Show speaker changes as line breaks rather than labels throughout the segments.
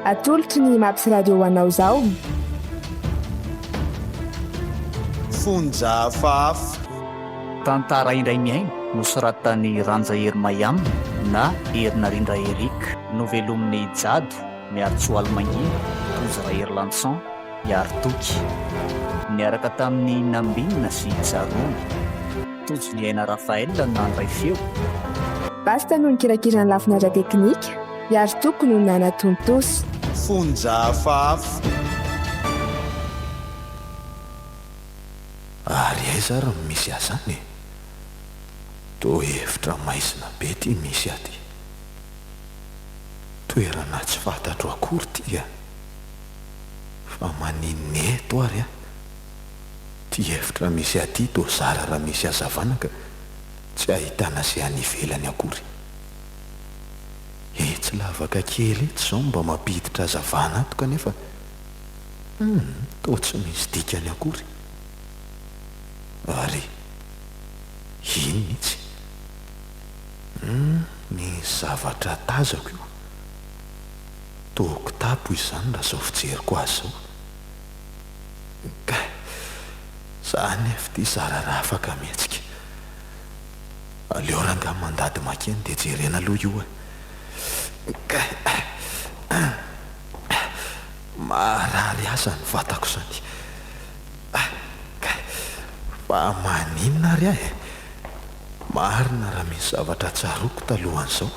Atolotry ny Maps Radio ho anao izao.
Fonja hafahafa.
Tantara indray miaina, nosoratan'i Ranja Hery Mayam na Herinarindra Eric. Novelomin'i Jado, Miarintsoaly Mangina, Tojo Raherilanson, Iaritoky. Niaraka tamin'i Nambinina sy Tsaroana. Tojo Niaina Raphaël no nandray feo.
Basta no nikirakira ny lafiny ara-teknika, Iaritoky no nanatontosa.
Fonja hafahafa.
Ary aiza ary no misy azy any e? Toa efitra maizina be ity misy ahy ity. Toerana tsy fantatro akory ity a! Fa maninona eto ary a? Ty efitra misy ahy ity toa zara raha misy hazavana ka tsy ahitana izay any ivelany akory. Etsy lavaka kely etsy izao no mba mampiditra hazavana ato kanefa humm toa tsy misy dikany akory. Ary inona itsy? Humm ny zavatra tazako io. Toa kitapo izany raha izao fijeriko azy izao. Kay! Za anefa ity zara raha afaka mihetsika. Aleo rangahy mandady makeny dia jerena aloha io e. Kay! Maharary ahy izany vatako izany. Kay! Fa maninona ary aho e? Marina raha misy zavatra tsaroako talohan'izao.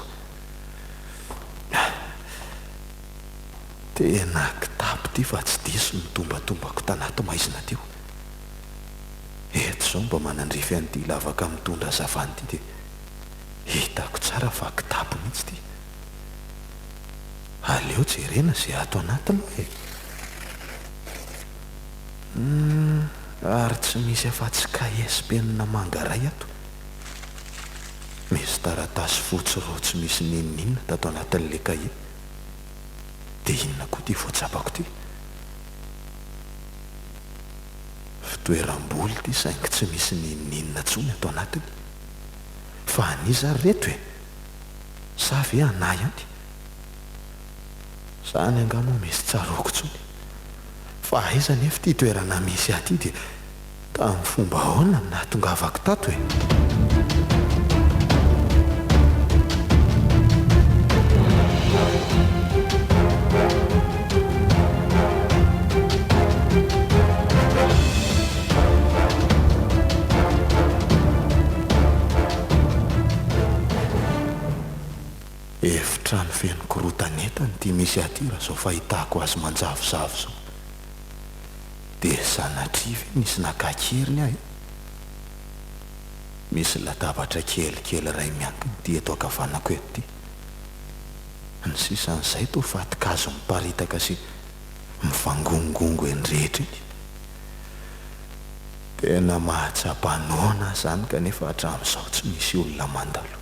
Tena kitapo ity fa tsy diso ny tombatombako tanaty maizina teo. Eto izao mba manandrify an'ity lavaka mitondra hazavana ity dia hitako tsara fa kitapo mihitsy ity. Aleo jerena izay ato anaty aloha e! Humm, ary tsy misy afa-tsy kahie sy penina manga iray ato. Misy taratasy fotsy roa tsy misy n'inon'inona tato anatin'ilay kahie. Dia inona koa ity voatsapako ity? Fitoeram-bola ity saingy tsy misy n'inon'inona intsony ato anatiny. Fa an'iza ary ireto e? Sa ve anà ihany? Izany angaha moa misy tsaroako intsony. Fa aiza anefa ity toerana misy ahy ity dia tamin'ny fomba ahoana no nahatongavako tato e? Efitrano feno korotan'entana ity misy ahy ity raha izao fahitako azy manjavozavo izao. Dia sanatria ve nisy naka an-keriny aho e? Misy latabatra kelikely iray miankina ity eto ankavanako eto ity. Ny sisan'izay toa fatin-kazo miparitaka sy mivangongongo eny rehetra eny. Tena mahatsapa noana aho izany kanefa hatramin'izao tsy misy olona mandalo.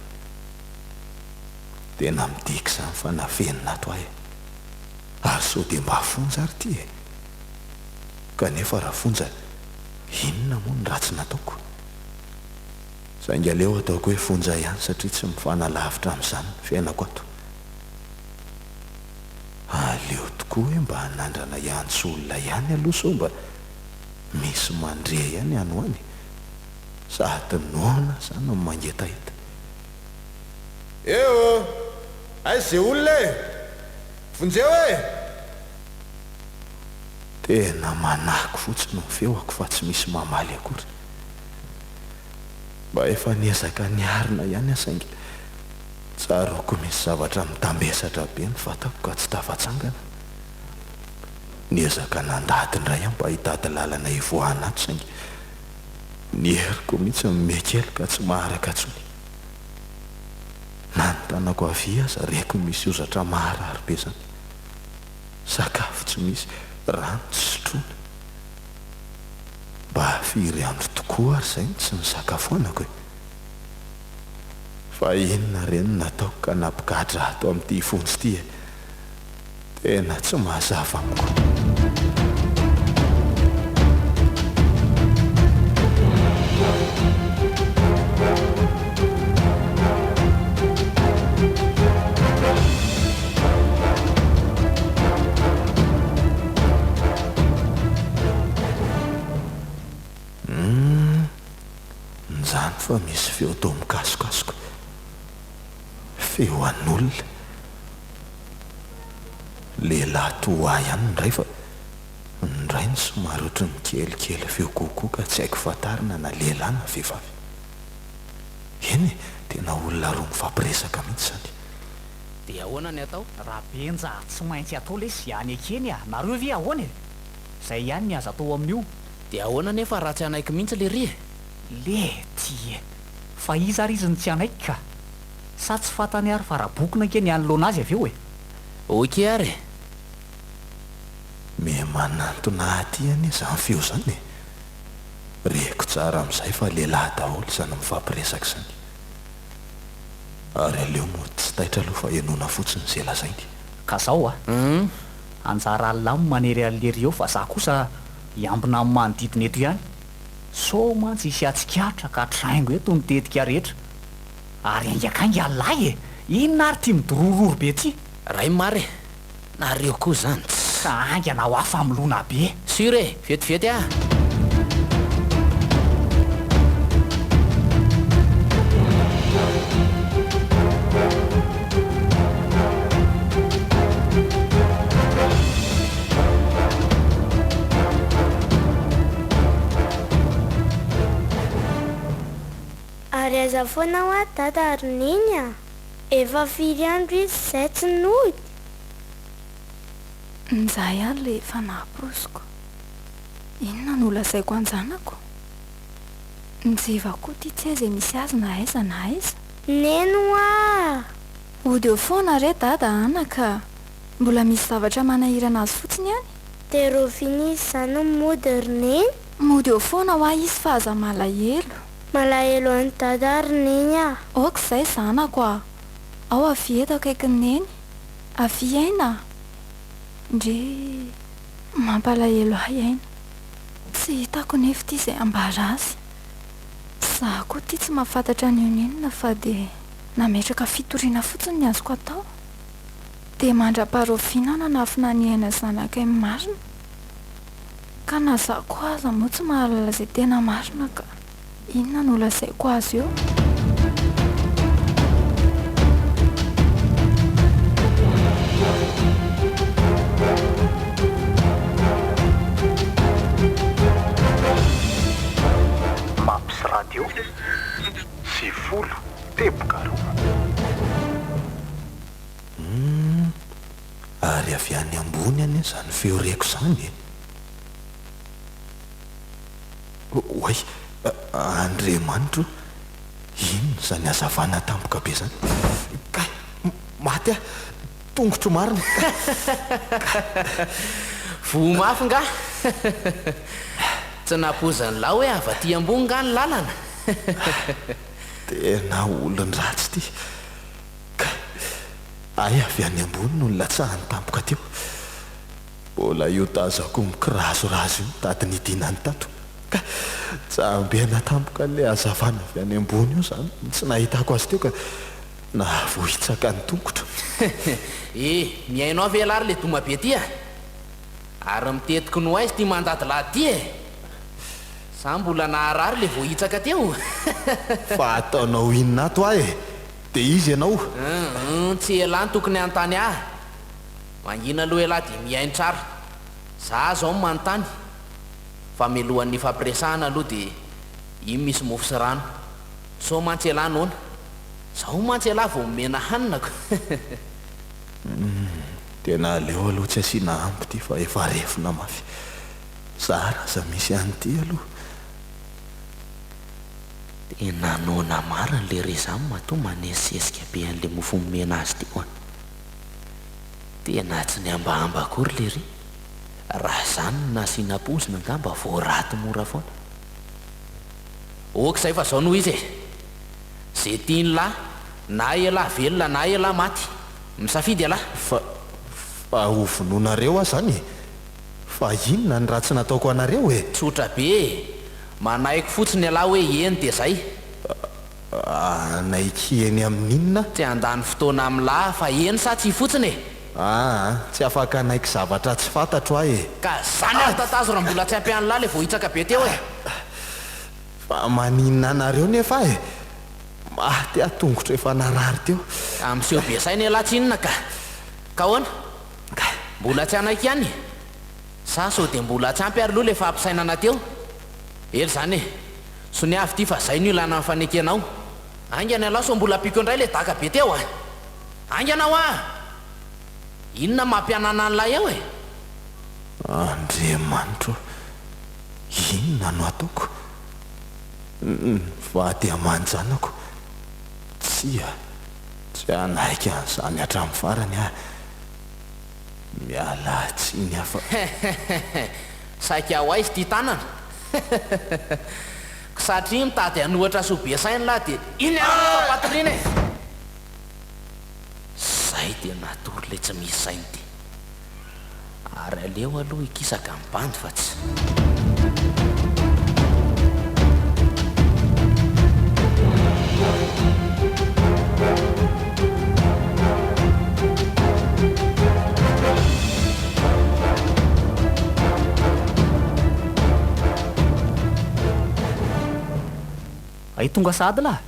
Tena midika izany fa nafenina ato aho e! Ary sao dia mba fonja ary ity e! Kanefa raha fonja inona moa ny ratsy nataoko? Saingy aleo ataoko hoe fonja ihany satria tsy mifanalavitra amin'izany ny fiainako ato. Aleo tokoa hoe mba hanandrana hiantso olona ihany aloha sao mba misy mandre ihany any ho any. Sady noana aho izany no mangetaheta.
Eh oh! Aiza ze olona e! Vonjeo e!
Tena manako fotsiny ny feoko fa tsy misy mamaly akory. Mba efa niezaka niarina ihany aho saingy tsaroako misy zavatra mitambesatra be ny vatako ka tsy tafatsangana. Niezaka nandady indray aho mba hitady lalana hivoahana ato saingy ny heriko mihitsy no mihakely ka tsy maharaka intsony. Na ny tanako havia aza reko misy hozatra maharary be zany. Sakafo tsy misy, rano tsy sotroina. Mba firy andro tokoa ary izay no tsy nisakafoanako e? Fa inona re no nataoko ka nampigadra ato amin'ity fonja ity e? Tena tsy mazava amiko. Injany fa misy feo toa mikasokasoka. Feo an'olona. Lehilahy toa ahy ihany ny iray fa ny iray no somary ohatry ny kelikely feo kokoa ka tsy haiko fantarina na lehilahy na vehivavy. Eny e, tena olona roa mifampiresaka mihitsy izany.
Dia ahoana ny atao? Rabenja, tsy maintsy atao lesy any ekeny a! Nareo ve ahoana e? Zay ihany ny azo atao amin'io.
Dia ahoana anefa raha tsy hanaiky mihitsy lery e?
Lety e! Fa iza ary izy no tsy hanaiky ka? Sa tsy fantany ary fa rabokona ange ny hanoloana azy avy eo e?
Ok ary e!
Miha manantona aty anie izany feo izany e! Reko tsara amin'izay fa lehilahy daholo izany mifampiresaka izany. Ary aleo mody tsy taitra aloha fa henoina fotsiny izay lazainy.
Ka zao a! Anjara Allah no manery an'i lery eo fa za kosa hiambina amin'ny manodidina eto ihany. Sao mantsy hisy hatsikaritra ka traingo eto ny tetika rehetra. Ary haingakainga Allah e! Inona ary ity midorororo be ity?
Raim ary e! Nareo koa zany tsy.
Ka haingana ho afa milona be.
Sûr e! Vetivety ah!
Ary aiza foana hoa dada ary neny a? Efa firy andro izy izay tsy nody?
Njay ary le efa nahaposiko. Inona no holazaiko an-janako? Njiva koa ty tsy hay izay misy azy na aiza na aiza.
Neny hoa!
Hody eo foana re dada anaka a! Mbola misy zavatra manahirana azy fotsiny any?
Dia rahoviana izy izany no mody ry neny?
Mody eo foana hoa izy fa aza malahelo.
Malahelo an'i dada ry neny a!
Ok izay zanako a! Ao avia eto akaikin'i neny. Avia Aina a! Ndrii! Mampalahelo ahy Aina. Tsy hitako nefa ity izay ambara azy. Izaho koa ity tsy mahafantatra n'inon'inona fa dia nametraka fitoriana fotsiny ny azoko atao. Dia mandra-paharoviana aho nanafina an'i Aina zanakay marina. Ka na izaho koa aza moa tsy mahalala izay tena marina ka. Inona no lazaiko azy eo?
Maps Radio,
90 teboka roa. Humm, ary avy any ambony anie izany feo reko izany e! Oay! Andriamanitra o! Inona izany hazavana tampoka be izany? Kay! Maty aho! Tongotro marina! Kay!
Voa mafy nga? Tsy nampoizin'lah hoe avy aty ambony nga ny lalana?
Tena olon-dratsy ity! Kay! Hay avy any ambony no nilatsahany tampoka teo! Mbola io tazako mikirazorazo io mitady nidinany tato ka jambena tampoka le hazavana avy any ambony io zany no tsy nahitako azy teo ka nahavohitsaka ny tongotro.
Eh, mihaino ahy ve ialahy ry le doma be ty a? Ary mitetiky ny ho aiza ty mandadilady ty e? Za mbola naharary le voahitsaka teo.
Fa ataonao inona ato aho e? De iza ianao?
Hum, tsy elah no tokony hanontany ahy. Mangina aloha elah dia mihaino tsara. Za zao no manontany fa mialohan'ny hifampiresahana aloha dia iny misy mofo sy rano. Sao mantsy elah noana. Zao mantsy elah vao omena hanina ko.
Humm tena aleo aloha tsy asiana ambo ty fa efa refona mafy. Zara aza misy an'ity aloha.
Tena noana marina le ry zany matoa manesisesika be an'le mofo nomena azy teo an. Tena tsy nihambahamba akory lery, raha zany no nasiana pozina angamba voaraty mora foana. Ok zay fa zao no izy e! Ze tian'lah na elah velona na elah maty, misafidy elah.
Fa fa ho vonoinareo aho zany e! Fa inona ny ratsy nataoko anareo e?
Tsotra be e! Manaiky fotsiny elah hoe eny dia zay.
Hanaiky eny amin'inona?
Tsy handany fotoana amin'lah fa eny sa tsia fotsiny e!
Aa, tsy afaka hanaiky zavatra tsy fantatro aho e!
Ka zany ary tatazo raha mbola tsy ampy an'lah le voahitsaka be teo e!
Fa maninona anareo nefa aho e? Maty aho tongotro efa narary teo.
Ka miseho be saina ialahy tsinona ka! Ka ahoana? Mbola tsy hanaiky ihany? Sa sao dia mbola tsy ampy ary aloha ilay fampisainana teo? Ela izany e! Soniavy ity fa zay no ilana ny fanekenao. Haingana ialahy sao mbola ampiako indray ilay daka be teo a! Haingana hoa! Inona mampihanana an'ilay eo e?
Andriamanitro ô! Inona no ataoko? Ny vady aman-janako? Tsia, tsy hanaiky an'izany hatramin'ny farany aho. Miala tsiny aho fa.
Hehehehe! Saika ho aiza ity tanana? Hehehehe! Satria mitady hanohatra sy ho be saina lahy dia iny ary no fampatoriana e! Zay dia natory le tsy misy saina ity. Ary aleo aloha hikisaka ny bandy fa tsy.
Hay tonga sahady lah!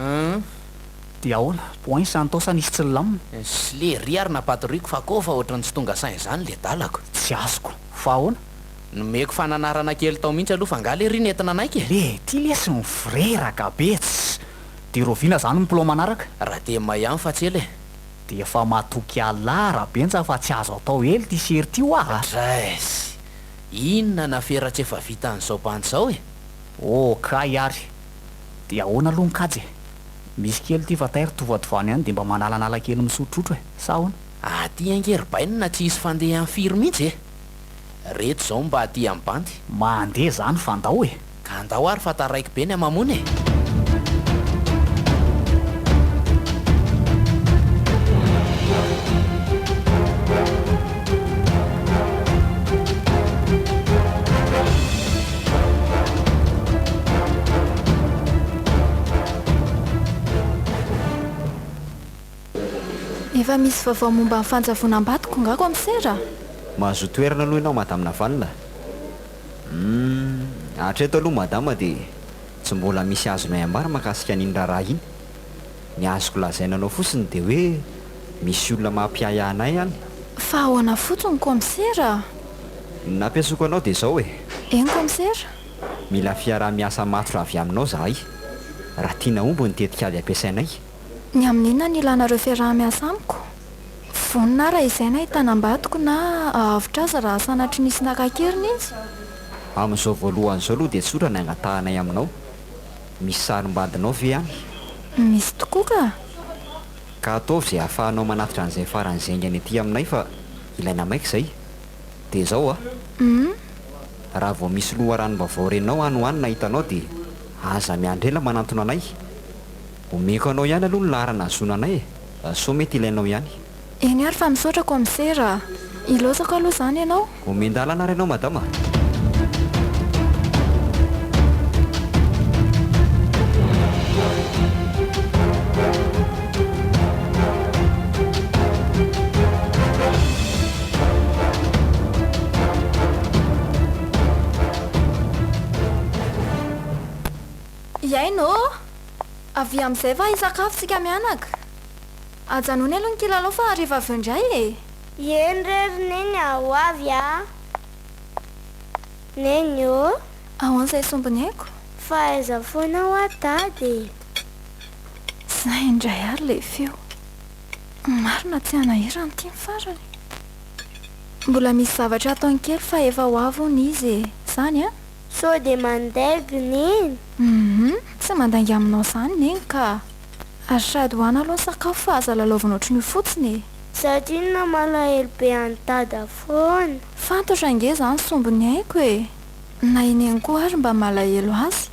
Dia ahoana? Point Santos nisy tsy nilamina?
Sle ry ary nampatoriako fa kôfa ohatran'ny tsy tonga sain zany le dalako.
Tsy azoko. Fa ahoana?
Nomeko fananarana kely tao mihitsy aloha fa nga le ry nety nanaiky e?
Le ty lesy mivoreraka be tss! Dia rahoviana zany ny plan manaraka?
Raha dia Miami fa tsy ela e!
Dia efa matoky Allah Rabenja fa tsy azo atao ela ty sery ty hoa a!
Drais! Inona na fera tsy efa vitan'izao bandy zao e?
Oh kay ary! Dia ahoana aloha ny kajy e? Misy kely ity fa tairo tovadovano ihany dia mba manalanala kely misotrotro e! Sa ahoana?
Aty ange ry bainina tsy hisy fandehany firy mihitsy e! Reto izao mba aty am bandy.
Mandeha zany fa ndao e!
Ka andao ary fa taraiky be ny hamamoana e!
Efa misy vaovao momba ny fanjavonam-badiko nga kaomisera?
Mahazoa toerana aloha ianao Madame Navalona a! Humm, hatreto aloha Madama dia tsy mbola misy azonay ambara mahakasika an'iny raharaha iny. Ny azoko lazaina anao fotsiny dia hoe misy olona mampiahiahy anay any.
Fa ahoana fotsiny kaomisera?
Ny nampiantsoako anao dia izao e!
Eny kaomisera.
Mila fiaraha-miasa matotra avy aminao izahay, raha tiana homby ny tetikady ampiasainay.
Ny amin'inona no ilanareo fiaraha-miasa amiko? Vonona aho raha izay no ahitana am-badiko na hahavotra azy raha sanatria nisy naka an-keriny izy.
Amin'izao voalohany izao aloha dia tsotra ny angatahanay aminao. Misy sarim-badinao ve any?
Misy tokoa ka!
Ka ataovy izay ahafahanao manatitra an'izay faran'izay haingana ety aminay fa ilaina maika izay. Dia izao a! Raha vao misy loharanom-baovao renao any ho any na hitanao dia aza miandry ela manantona anay. Omeko anao ihany aloha ny laharana ahazoana anay e! Sao mety ilainao ihany.
Eny ary fa misaotra kaomisera a! Ilaozako aloha izany ianao.
Omen-dalana ary ianao madama.
Hiaino ô! Avia amin'izay fa hisakafo tsika mianaka. Ajanony aloha ny kilalao fa rehefa avy eo indray e!
Eny re ry Neny a, ho avy a! Neny ô!
Ahoana izay sombiny aiko?
Fa aiza foana hoa Dada e?
Izay indray ary ilay feo. Marina tsy hanahirana ity ny farany. Mbola misy zavatra ataony kely fa efa ho avy hono izy e! Izany an?
Sao dia mandainga Neny?
Hum, tsy mandainga aminao izany Neny ka! Ary sady hoana aloha ny sakafo fa aza lalaovina ohatran'io fotsiny e!
Za tsinona malahelo be an'i Dada foana.
Fantatra ange izany sombiny aiko e! Na i Neny koa ary mba malahelo azy.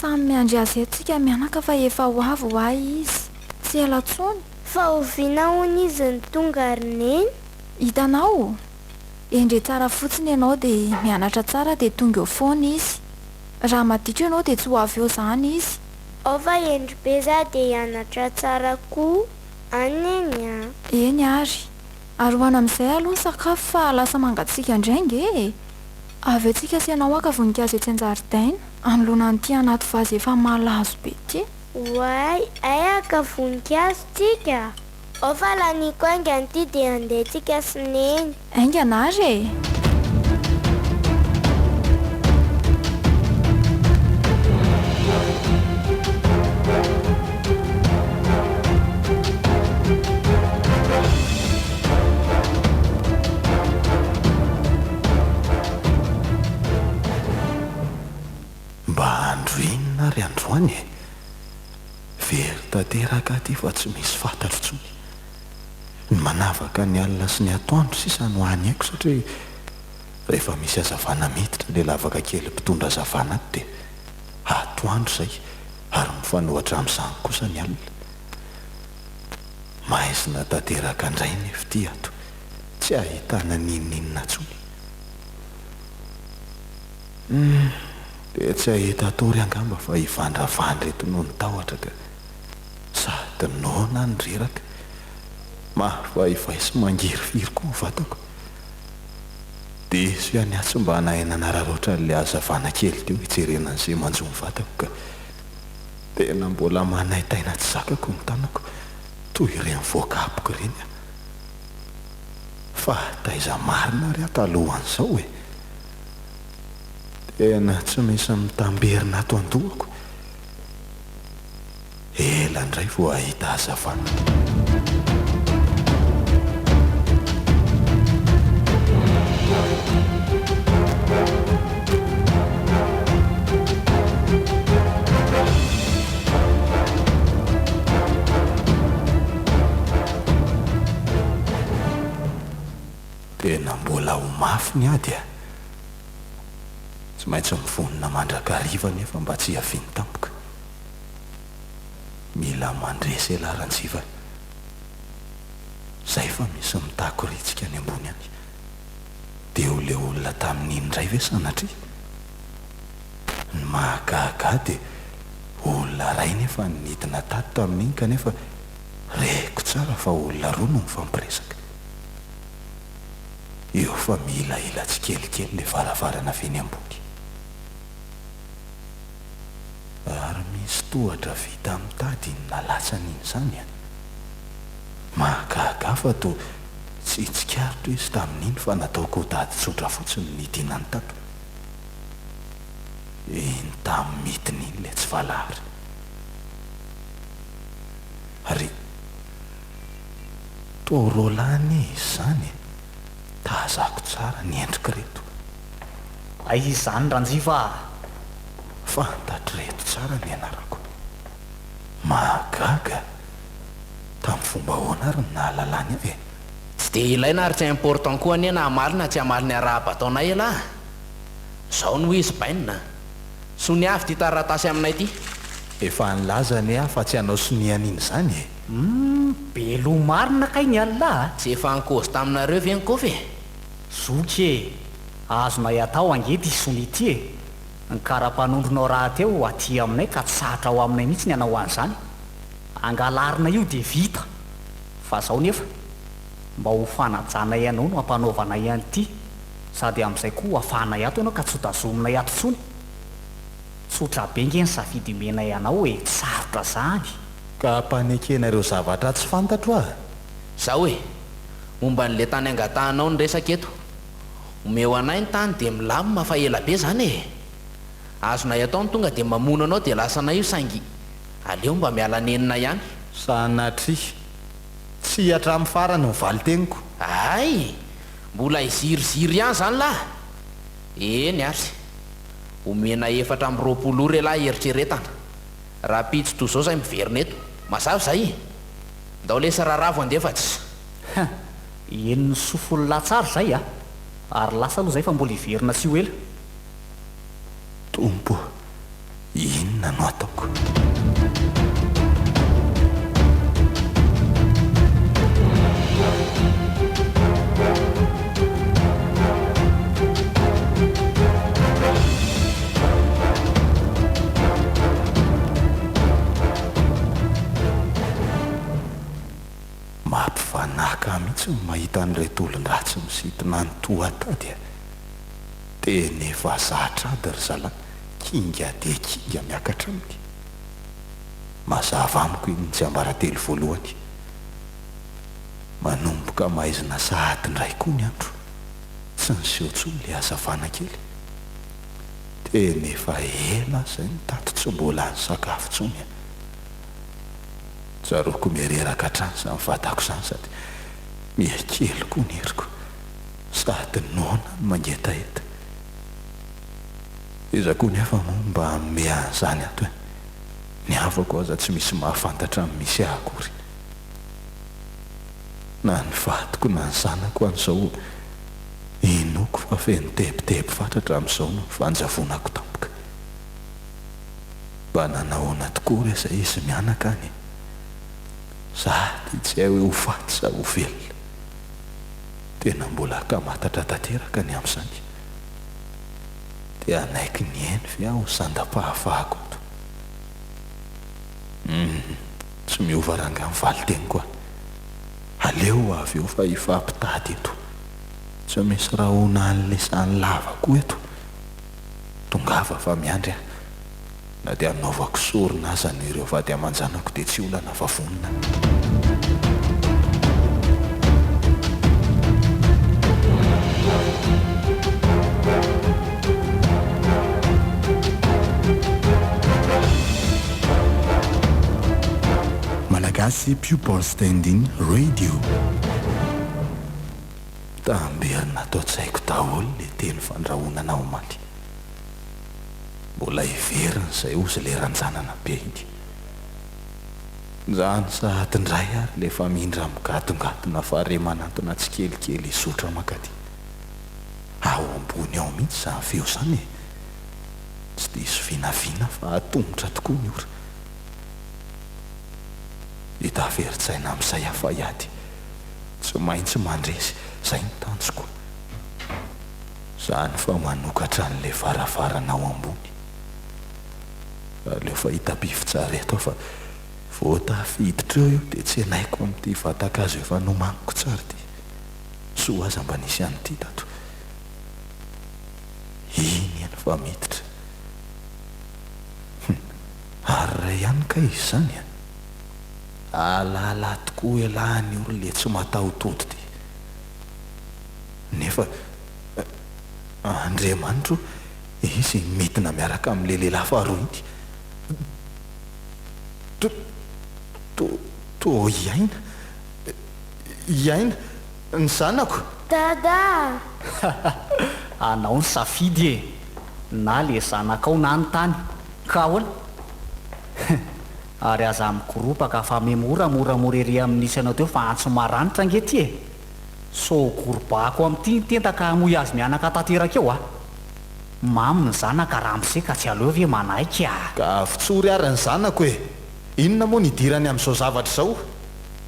Samy miandry azy eto tsika mianaka fa efa ho avy ho ahy izy. Tsy ela tsony.
Fa oviana hono izy no tonga ry Neny?
Hitanao? Hendre tsara fotsiny ianao dia mianatra tsara dia tonga eo foana izy. Raha maditra ianao dia tsy ho avy eo izany izy.
Ao fa hendry be za dia hianatra tsara koa an Neny a!
Eny ary. Ary hoana amin'izay aloha ny sakafo fa lasa mangatsiaka indray ange e! Avy eo tsika sy ianao haka voninkazo etsy an-jaridaina, anoloana an'ity anaty vazy efa malazo be ity.
Oay, hay haka voninkazo tsika? Ao fa laniako haingana ity dia handeha tsika sy Neny.
Haingana ary e!
Mba andro inona ary androany e? Very tanteraka aty fa tsy misy fantatro intsony. Ny manavaka ny alina sy ny atoandro sisa no hany haiko satria rehefa misy hazavana miditra ilay lavaka kely mpitondra hazavana ato dia atoandro izay ary mifanohitra amin'izany kosa ny alina. Maizina tanteraka indray nefa ity ato, tsy ahitana n'inon'inona intsony. Humm, dia tsy hahita tory angamba fa hivandravandra eto noho ny tahotra ka. Sady noana no reraka. Mahafaifay sy mangirifiry koa ny vatako. Diso ihany aho tsy mba nahay nanararaotra an'ilay hazavana kely teo hijerena an'izay manjo ny vatako ka. Tena mbola manaintaina tsy zakako ny tanako, toy ireny voakapoka ireny aho. Fa taiza marina ary aho talohan'izao e? Tena tsy misy mitamberina ato an-dohako. Ela indray vao hahita hazavana. Tena mbola ho mafy ny ady a! Tsy maintsy mivonona mandrakariva anefa mba tsy hiaviany tampoka. Mila mandresy elah Ranjiva zay fa misy mitakoritsika any ambony any. Dia ho le olona tamin'iny indray ve sanatria? Ny mahagaga ahy dia olona iray nefa no nidina tato tamin'iny kanefa reko tsara fa olona roa no mifampiresaka. Eo fa mihilahila tsikelikely le varavarana avy eny ambony. Ary misy tohatra vita amin'ny tady iny nalatsany iny izany an! Mahagaga fa toa tsy tsikaritro izy tamin'iny fa nataoko ho tady tsotra fotsiny ny nidinany tato. Iny tamin'ny midina iny ilay tsy valahara. Ary toa Roland anie izy izany e! Tazako tsara ny endrik'ireto.
Aiza izany Ranjiva a!
Fantatr'ireto tsara ny anarako. Mahagaga! Tamin'ny fomba ahoana ary no nahalalany ahy e?
Tsy dia ilaina ary tsy important koa anie na hamaly na tsy hamaly ny arahaba ataonay elah a! Zao no izy bainina a! Soniavy ity taratasy aminay ity.
Efa nilaza anie aho fa tsy hanao sonia an'iny izany e!
Humm! Be loha marina kay ny alina a!
Tsy efa nkozy taminareo ve ny kofy e?
Zoky e! Azonay atao ange ity sonia ity e! Ny kara-panondronao rahateo aty aminay ka tsy sarotra ao aminay mihitsy ny hanao an'izany. Angalarina io dia vita. Fa zao nefa, mba ho fanajanay anao no ampanaovanay an'ity, sady amin'izay koa ho afahanay ato ianao ka tsy ho tazominay ato intsony. Tsotra be nge ny safidy omenay anao e, tsy sarotra zany.
Ka ampanekena ireo zavatra tsy fantatro ah!
Zao e! Momba an'le tany angatahanao ny resaka eto. Omeo anay ny tany dia milamina fa ela be zany e! Azonay atao ny tonga dia mamono anao dia lasanay io saingy aleo mba miala nenina ihany.
Sanatria. Tsy hatramin'ny farany ny valin-teniko.
Hay! Mbola hiziriziry ihany zany lah! Eny ary. Omena 24 ora elah hieritreretana. Rahampitso toy izao zay miverina eto. Mazava izay e! Ndao lesy raravo andeha fa tsy.
Hein! Henon'ny sofon'lah tsara izay a! Ary lasa aloha izay fa mbola hiverina tsy ho ela.
Tompo ô, inona no ataoko? Mampifanaka mihitsy ny mahita an'ireto olon-dratsy misintona ny toa tady a! Tena efa zatra ady ry zalahy, kinga dia kinga miakatra aminy. Mazava amiko iny ny tsiambaratelo voalohany. Manomboka maizina sahady indray koa ny andro. Tsy niseho intsony ilay hazavana kely. Tena efa ela aho izay no tato tsy mbola nisakafo intsony a. Tsaroako miha-reraka hatrany izany vatako izany sady miha-kely koa ny heriko. Sady noana no mangetaheta. Iza koa nefa moa no mba hanome an'izany ato e? Ny havako aza tsy misy mahafantatra ny misy ahy akory. Na ny vadiko na ny zanako any izao inoako fa feno tebiteby fatratra amin'izao no fanjavonako tampoka. Mba nanahoana tokoa re izay izy mianaka any e? Za ty tsy hay hoe ho faty sa ho velona. Tena mbola ankamatatra tanteraka ny amin'izany. Te hanaiky ny eny ve aho zandam-pahafahako ato? Humm, tsy miova rangahy ny valin-teniko a! Aleo avy eo fa hifampitady eto. Tsy misy rahona an'lesany lava koa eto. Tongava fa miandry aho. Na dia hanaovako sorona aza ny ireo vady aman-janako dia tsy olana fa vonona.
Malagasy Pupil Standing Radio.
Tamberina ato an-tsaiko daholo le teny fandrahonana omaly. Mbola heverina izay ozy le ranjanana be iny. Zany sahady ndray ary le famindra migadongadona fa re manantona tsikelikely hizotra mankaty. Ao ambony ao mihitsy izany feo izany e! Tsy diso vinavina fa atomotra tokoa ny ora. Hita averin-tsaina amin'izay aho fa hiady. Tsy maintsy mandresy, izay no tanjoko. Zany fa manokatra an'le varavarana ao ambony. Aleo fa hitapify-tsary eto aho fa vao tafiditra eo io dia tsenaiko amin'ity vatan-kazo efa nomaniko tsara ity. Soa aza mba nisy an'ity tato. Iny eny fa miditra. Hum, ary iray ihany kay izy izany an! Alala tokoa elah ny olo le tsy mataho-tody ty. Nefa Andriamanitra o, izy midina miaraka amin'ilay lehilahy faharoa iny. To, to, to hiaina, hiaina ny zanako.
Dada a!
Anao ny safidy e! Na le zanakao na ny tany. Ka ahoana? Ary aza mikoropaka fa me mora moramora ery amin'ny nisy anao teo fa antso maranitra ange ty e! Sao gorobako amin'ity ny tenda ka hamoy azy mianaka tanteraka eo a! Mamy ny zanaka ramose ka tsy aleo ve manaiky a!
Ka avotsory ary ny zanako e! Inona moa ny idirany amin'izao zavatra izao?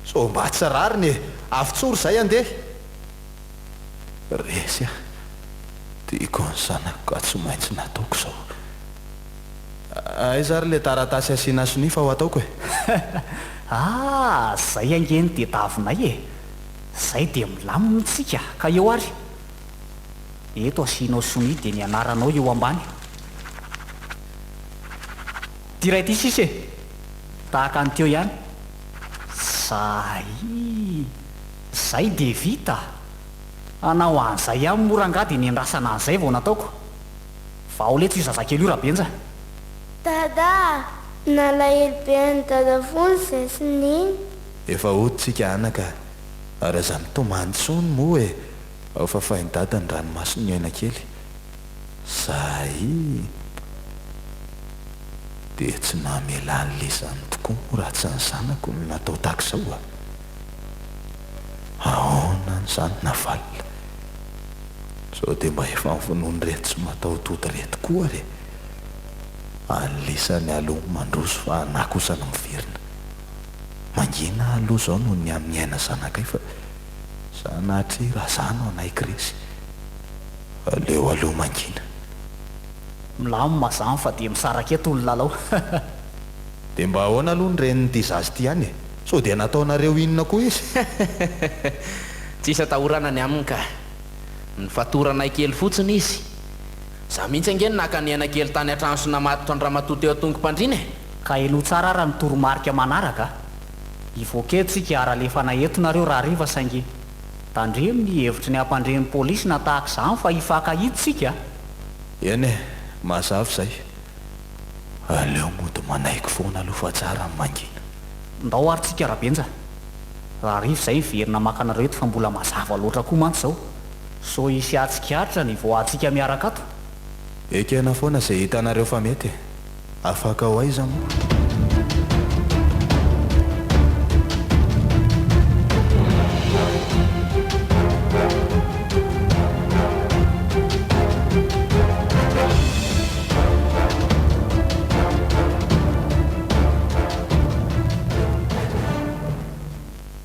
Sao mba tsy rariny e! Avotsory izay andeha! Resy aho. Tiako ny zanako ka tsy maintsy nataoko izao. Aiza ary ilay taratasy asiana sonia fa ho ataoko e?
Ah! Zay ange no tediavinay e! Zay dia milamina tsika ka eo ary! Eto asianao sonia dia ny anaranao eo ambany. Ty iray ty sisa e! Tahaka ny teo ihany. Zay! Zay dia vita! Hanao an'izay ihany moa rangahy dia niandrasana an'izay vao nataoko. Vao letsy io zazakely io Rabenja.
Dada a! Nalahelo be an'i Dada foana izay sy Neny.
Efa hody tsika anaka ary aza mitomany intsony moa e! Ao fafain'i Dada ny ranomason'ny aina kely. Zay! Dia tsy namela an'lezany tokoa moa raha tsy ny zanako no natao tahaka izao a! Ahoana an'izany Navalona? Sao dia mba efa novonoin'ireto tsy mataho-tody ireto koa ary e! An'lisany aloha mandroso fa anà kosa no miverina. Mangina aho aloha izao noho ny amin'ny aina zanakay fa sanatria raha za no hanaiky resy. Aleo aloha mangina.
Milamina zany fa dia misaraka eto ny lalao.
Dia mba ahoana aloha ny renin'ity zaza ity ihany e? Sao dia nataonareo inona koa izy?
Tsisy atahorana ny aminy ka. Nifatoranay kely fotsiny izy. Za mihitsy ange no naka ny aina kely tany an-trano sy namatotra an-dramatoa teo an-tongom-pandriana e!
Ka henoy tsara ara ny toromarika manaraka a! Hivoaka eto tsika ary alefanay eto nareo rahariva saingy tandremo ny hevitry ny hampandre ny polisy na tahaka izany fa hifankahita tsika a!
Eny e, mazava izay. Aleo mody manaiky foana aloha fa tsara ny mangina.
Ndao ary tsika Rabenja. Rahariva izay miverina maka anareo eto fa mbola mazava loatra koa mantsy izao. Sao hisy hahatsikaritra ny voahantsika miaraka ato.
Ekena foana izay hitanareo fa mety e. Afaka ho aiza moa?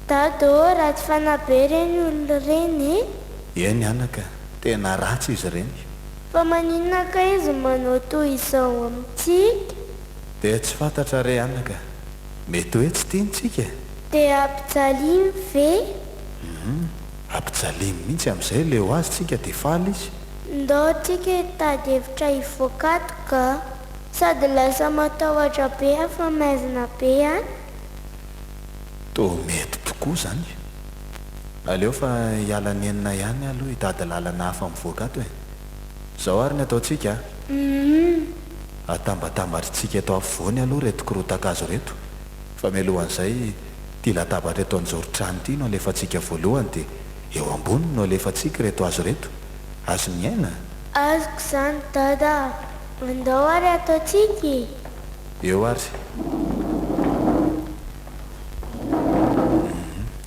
Dada ô, ratsy fanahy be ireny olona ireny e!
Eny anaka, tena ratsy izy ireny.
Fa maninona kay izy manao toy izao amintsika?
Dia tsy fantatra re anaka, mety hoe tsy tiany tsika e!
Dia ampijaliany ve?
Hum, ampijaliany mihitsy amin'izay leo azy tsika dia faly izy.
Ndao tsika hitady hevitra hivoaka ato ka! Sady lasa matahotra be aho fa maizina be an!
Toa mety tokoa izany. Aleo fa hiala nenina ihany aloha hitady lalana hafa mivoaka ato e! Izao ary ny ataontsika a! Atambatambatritsika eto afovoany aloha ireto korotan-kazo ireto, fa mialohan'izay, ity latabatra eto anjoron-trano ity no alefantsika voalohany dia eo amboniny no alefantsika ireto hazo ireto. Azon'i Aina?
Azoko izany Dada a! Andao ary ataontsika e!
Eo ary. Humm,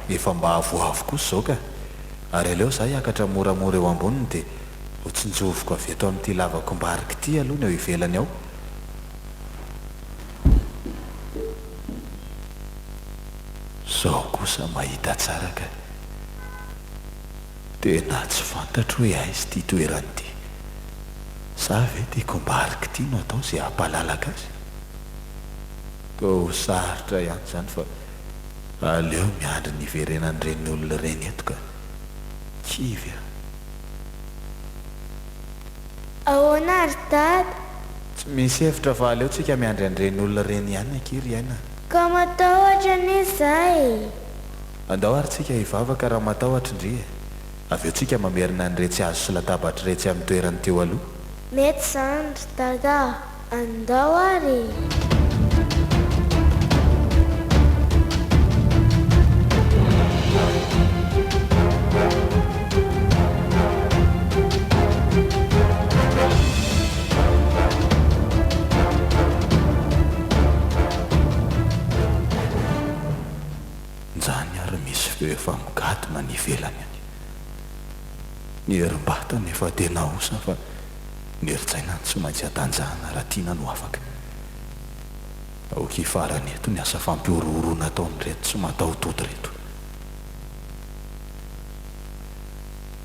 efa mba avoavo kosa izao ka. Ary aleo za hiakatra moramora eo amboniny dia ho tsinjoviko avy eto amin'ity lavakombarika ity aloha ny ao ivelany ao. Zao kosa mahita tsara ka. Tena tsy fantatro hoe aiza ity toerana ity. Sa ve ity kombarika ity no atao izay hampalalaka azy? Toa ho sarotra ihany izany fa aleo miandry ny hiverenan'ireny olona ireny eto ka. Kivy aho.
Ahoana ry dada?
Tsy misy hevitra fa aleo tsika miandry an'ireny olona ireny ihany akia ry aina.
Ka matahotra anie za e!
Andao ary tsika hivavaka raha matahotra ndry e! Avy eo tsika mamerina an'iretsy hazo sy latabatra iretsy amin'ny toerany teo aloha.
Mety izany ry dada a! Andao ary e!
Njany ary misy feo efa migadona any ivelany any. Ny herim-batana efa tena osa fa ny herin-tsaina no tsy maintsy hatanjahana raha tiana no afaka. Aoka hifarana eto ny asa fampihorohoroana ataon'ireto tsy mataho-tody ireto.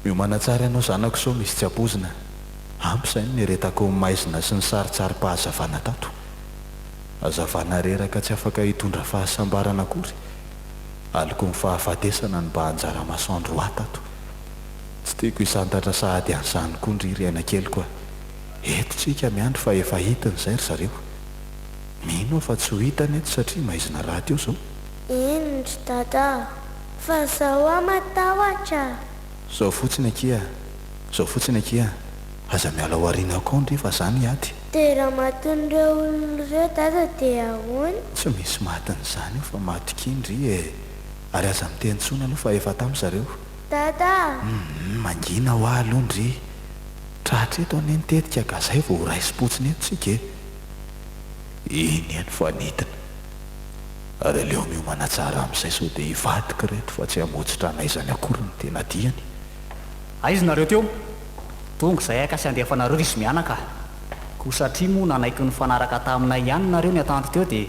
Miomàna tsara ianao zanako sao misy tsy ampoizina. Ampy izay ny niaretako ny maizina sy ny sarintsarim-pahazavana tato. Hazavana reraka tsy afaka hitondra fahasambarana akory. Aloky ny fahafatesana no mba anjara masoandro ho ahy tato. Tsy tiako hisantatra sahady an'izany koa ndry ry aina keliko a! Eto tsika miandry fa efa hitiny izay ry zareo. Mino aho fa tsy ho hitany eto satria maizina rahateo izao.
Eny ry dada a! Fa zao aho matahotra a!
Zao fotsiny akia a! Zao fotsiny akia a! Aza miala ao aorianako ao ndry fa za miady.
Dia raha matin'ireo olona ireo dada dia ahoana?
Tsy misy matin'izany eo fa matokia ndry e! Ary aza miteny intsony aloha fa efa tamy zareo.
Dada a!
Humm mangina hoa aloha ndry! Tratra eto anie ny tetika ka zay vao ho raisim-potsiny eto tsika e! Iny eny fa nidina. Ary aleo miomana tsara amin'izay sao dia hivadika ireto fa tsy hamotsitra an'aizany akory ny tena diany.
Aiza nareo teo? Tonga izay aika sy handefa anareo ry izy mianaka a! Koa satria moa nanaiky nifanaraka taminay ihany nareo ny atandro teo dia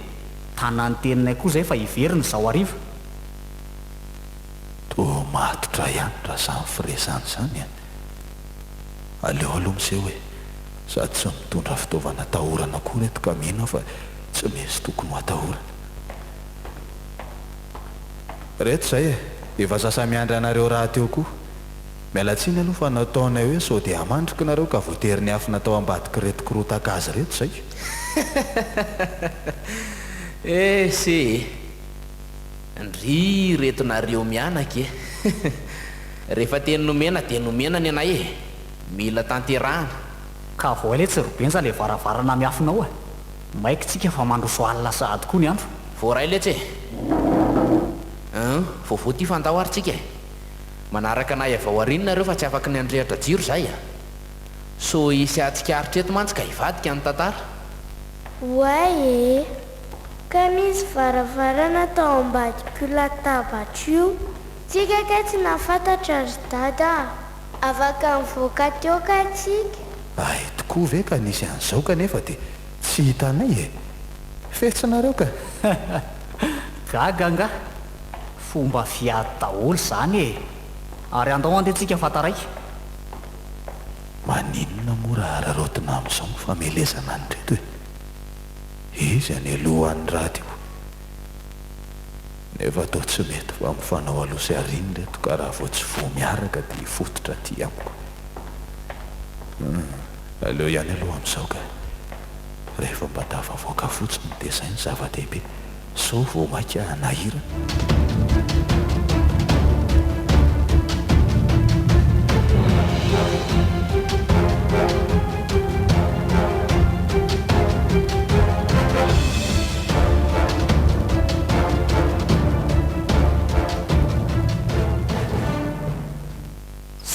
tana ny teninay koa izay fa hiverina izao hariva.
Toa matotra ihany raha izany firesahana izany e! Aleo aloha miseho e! Sady tsy mitondra fitaovana atahorana akory eto ka mino aho fa tsy misy tokony ho atahorana. Reto izay e! Efa sasa-miandry anareo rahateo koa. Miala tsiny aloha fa nataonay hoe sao dia hamandrika nareo ka voatery niafina tao ambadik'ireto korotan-kazo ireto izay.
Ese e! Ndry ireto nareo mianaka e! Rehefa teny nomena dia nomena ny anay e! Mila tanterahana.
Ka vohay letsy ry Benja le varavarana miafina ao e! Maika tsika fa mandroso alina sahady koa ny andro.
Voaray letsy e! Hum, vaovao ty fa andao ary tsika e! Manaraka anay avy ao aoriana nareo fa tsy afaky ny handrehitra jiro zay a! Sao hisy hahatsikaritra eto mantsy ka hivadika ny tantara.
Oay e! Kay misy varavarana tao ambadik'io latabatra io. Tsika kay tsy nahafantatra ry dada a! Afaka nivoaka teo kay tsika.
Hay tokoa ve ka nisy an'izao kanefa dia tsy hitanay e! Fetsinareo ka!
Gaga angaha? Fomba fiady daholo izany e! Ary andao andeha tsika fa taraiky.
Maninona moa raha araraotina amin'izao ny famelezana an'ireto e? Izy anie lohan'ny radio. Nefa toa tsy mety fa mifanao aloha sy aoriana ireto ka raha vao tsy voa miaraka dia hifototra aty amiko. Hum, aleo ihany aloha amin'izao ka. Rehefa mba tafavoaka fotsiny dia izay no zava-dehibe. Sao vao maika hanahirana.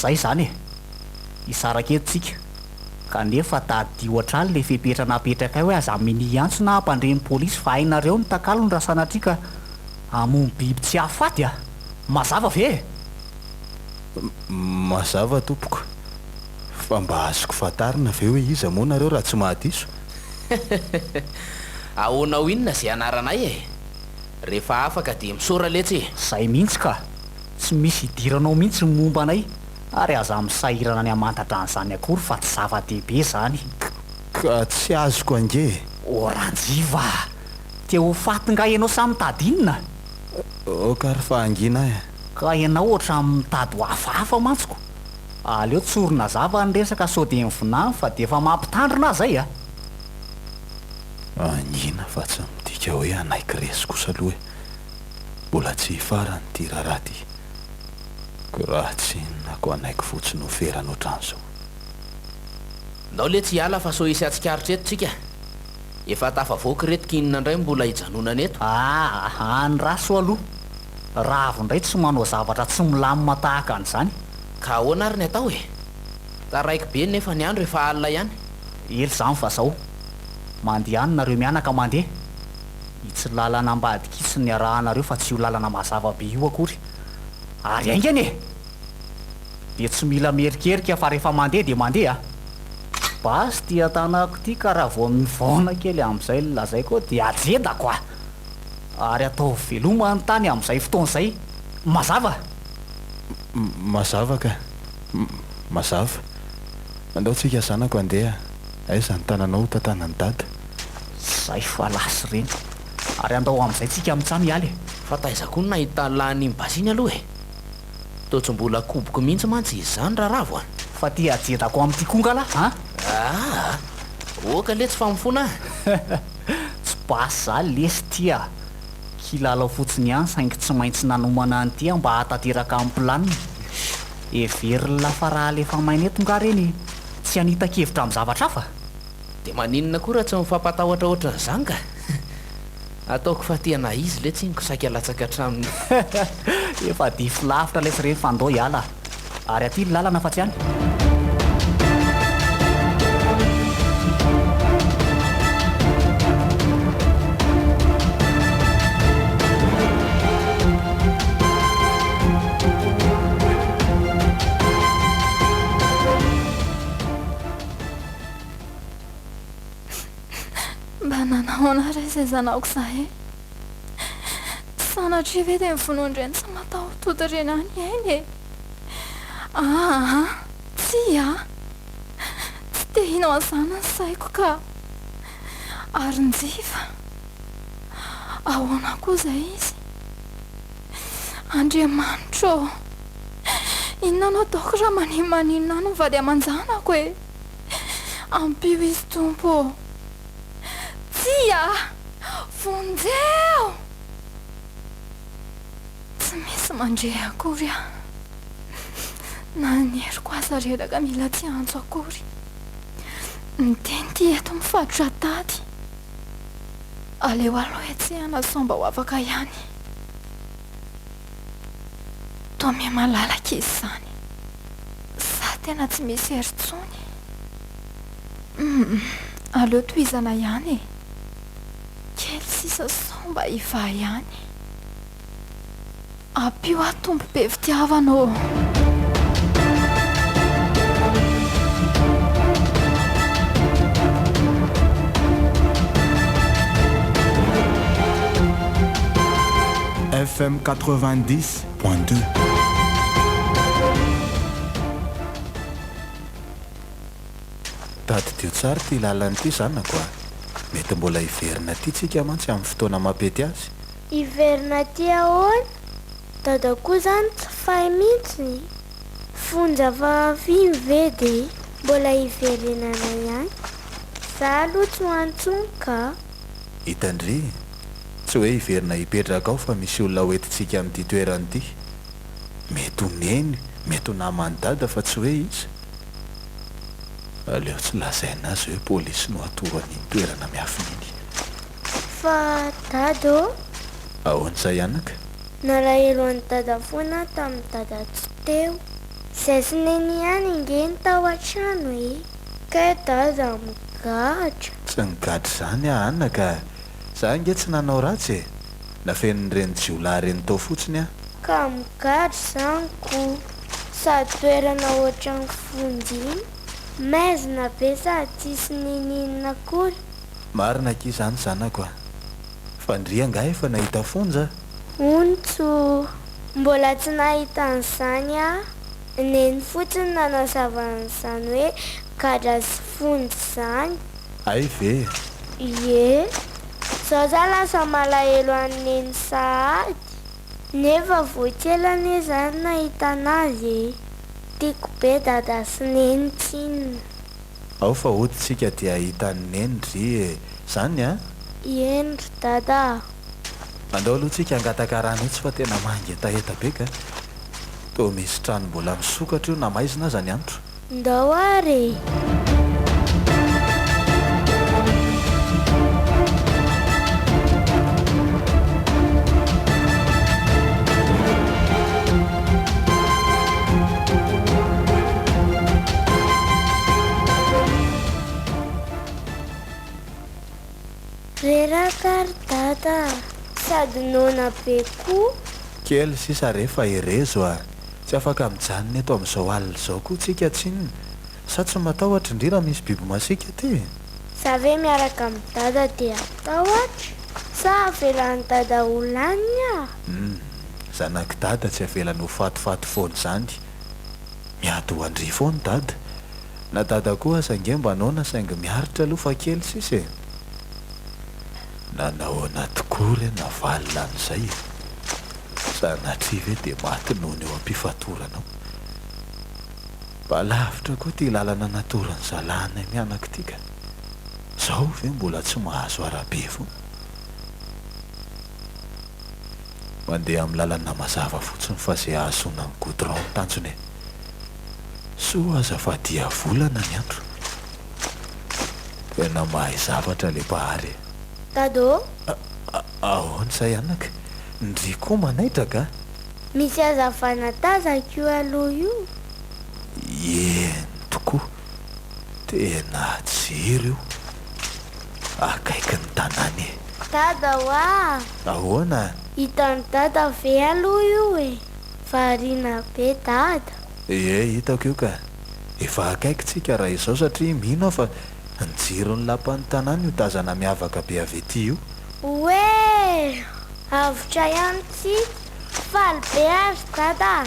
Zay zany e! Hisaraka eto tsika. Kanefa tadidio hatrany le fepetra napetrakay hoe aza minia hiantso na hampandre ny polisy fa hainareo ny takalony raha sanatria ka hamono biby tsy hahafaty a! Mazava ve e?
Mazava tompoko. Fa mba azoko fantarina ve hoe iza moa nareo raha tsy mahadiso?
Ahoana ho inona ze anaranay e? Rehefa afaka dia misaora letsy e!
Zay mihitsy ka! Tsy misy idiranao mihitsy ny momba anay ary aza misahirana ny hamantatra an'izany akory fa tsy zava-dehibe izany.
Ka tsy azoko ange e!
O Ranjiva a! Te ho faty nga ianao sa mitady inona?
Ok ary fa hangina aho e!
Ka ianao ohatran'ny mitady ho hafahafa mantsy ko! Aleo tsorina zava ny resaka sao dia mivinany fa dia efa mampitandrina aho zay a!
Hangina fa tsy midika hoe hanaiky resy kosa aloha e! Mbola tsy hifarana ity raharaha ity. Ko raha tsy inona ko hanaiky fotsiny ho ferana ohatran'izao.
Ndao letsy hiala fa sao hisy hatsikaritra eto tsika. Efa tafavoaka ireto k'inona indray mbola hijanonana eto.
Aa andraso aloha. Ravo indray tsy manao zavatra tsy milamina tahaka an'izany.
Ka ahoana ary ny atao e? Taraiky be nefa ny andro efa alina ihany.
Ela izany fa zao. Mandeha any nareo mianaka mandeha. Itsy lalana ambadika itsy no niarahanareo fa tsy io lalana mazava be io akory. Ary haingana e! Dia tsy mila mierikerika fa rehefa mandeha dia mandeha a! Basy ity an-tanako ity ka raha vao mivaona kely amin'izay ny lazaiko eo dia ajedako a! Ary ataovy veloma ny tany amin'izay fotoana izay. Mazava?
Mazava ka. Mazava. Andao tsika zanako handeha. Aiza ny tananao ho tantanan'i dada?
Zay fa lasa ireny. Ary andao amin'izay tsika mitsam hiala e.
Fa taiza koa no nahitana an'iny basy iny aloha e? Toa tsy mbola koboko mihitsy mantsy izy izany Raravo a!
Fa ty ajedako amin'ity koa ngala a!
Aa! Oka letsy fa mifona a!
Tsy basy za lesy ty a! Kilalao fotsiny ihany saingy tsy maintsy nanomana an'ity aho mba hahatanteraka ny planina. Heverin'la fa raha alefa maina eto nga reny tsy hanita-kevitra amin'ny zavatra hafa?
Dia maninona koa raha tsy mifampatahotra ohatran'izany ka? Ataoko fa tena izy letsy iny ko saika latsaka hatramin'ny.
Efa dify lavitra lesy ireny fa andao hiala ary aty ny lalana fa tsy any.
Mba nanahoana re izay zanako izay e? Sanatria ve dia ny vonoan-dreny tsy mataho-tody ireny any aina e? Aa, tsia a! Tsy te hino an'izany ny saiko ka! Ary Njiva? Ahoana koa izay izy? Andriamanitro ô! Inona no ataoko raha manimaninona ahy ny vady aman-janako e? Ampio izy Tompo ô! Tsia! Vonjeo! Tsy misy mandre akory aho. Na ny heriko aza reraka mila tsy antso akory. Ny teny ity eto mifatotra tady. Aleo aloha hetsehana sao mba ho afaka ihany. Toa miha-malalaka izy izany. Sa tena tsy misy hery intsony? Humm, aleo tohizana ihany e. Kely sisa sao mba hivaha ihany. Ampio aho Tompo be fitiavana ô.
FM 90.2.
Tadidio tsara ity lalana ity zanako a! Mety mbola hiverina aty tsika mantsy amin'ny fotoana mampety azy.
Hiverina aty ahoana? Dada koa zany tsy fay mihitsy. Fonja fahafimy ve de mbola hiverenana ihany? Za aloha tsy ho any intsony ka.
Hitan-dry, tsy hoe hiverina hipetraka ao fa misy olona hoentintsika amin'ity toerana ity. Mety ho Neny, mety ho naman'i Dada fa tsy hoe iza. Aleo tsy lazaina azy hoe polisy no atoro an'iny toerana miafina iny.
Fa Dada ô!
Ahoana izay anaka?
Nalahelo an'i Dada foana aho tamin'i Dada tsy teo. Zay sy Neny ihany ange ny tao an-trano e! Kay Dada migadra.
Tsy nigadra izany aho anaka a! Za ange tsy nanao ratsy e! Nafenin'ireny jiolahy ireny tao fotsiny aho.
Ka migadra izany ko! Sady toerana ohatran'ny fonja iny. Maizina be sady tsisy ninininona akory.
Marina akia izany zanako a! Fa ndry angaha efa nahita fonja?
Ontso, mbola tsy nahita an'izany aho. Neny fotsiny nanazava an'izany hoe gadra sy fonja izany.
Hay ve?
Ie. Zao za lasa malahelo an'i Neny sahady. Nefa vao kely anie za no nahita anazy e. Tiako be Dada sy Neny tsinona.
Ao fa hody tsika dia hahita an'i Neny ry e! Zany an?
Eny ry Dada a!
Andao aloha tsika hangataka rano etsy fa tena mangetaheta be ka! Toa misy trano mbola misokatra io na maizina aza ny andro.
Ndao ary e! Reraka ry dada a! Sady noana be koa.
Kely sisa re fa herezo a! Tsy afaka mijanona eto amin'izao alina izao koa tsika tsinona. Sa tsy matahotra ndry raha misy biby masiaka aty e?
Za ve miaraka amin'i dada dia hatahotra? Sa avelan'i dada ho laniny aho?
Humm, zanak'i dada tsy avelany ho fatifaty foana izany. Miady ho an-dry foana dada. Na dada koa aza ange mba noana saingy miaritra aloha fa kely sisa e! Nanahoana tokoa re navalona an'izay e! Sanatria ve dia maty noana eo am-pifatorana ao? Mba lavitra koa ity lalana natoran'ny zalahinay mianaka ity ka! Zao ve mbola tsy mahazo arabe foana? Mandeha amin'ny lalana mazava fotsiny fa izay ahazoana ny goudron no tanjona e! Soa aza fa diavolana ny andro. Tena mahay zavatra le Mpahary e!
Dada ô!
Ahoana izay anaka? Ndry koa manaitra ka!
Misy hazavana tazako io aloha io.
Eny tokoa, tena jiro io. Akaikin'ny tanàna e!
Dada oa!
Ahoana?
Hitan'i Dada ve aloha io e? Variana be Dada.
Ie, hitako io ka. Efa akaiky tsika raha izao satria mino aho fa ny jiron'ny lapan'ny tanàna io tazana miavaka be avy ety io.
Oee! Avotra ihany tsika. Faly be aho ry Dada a!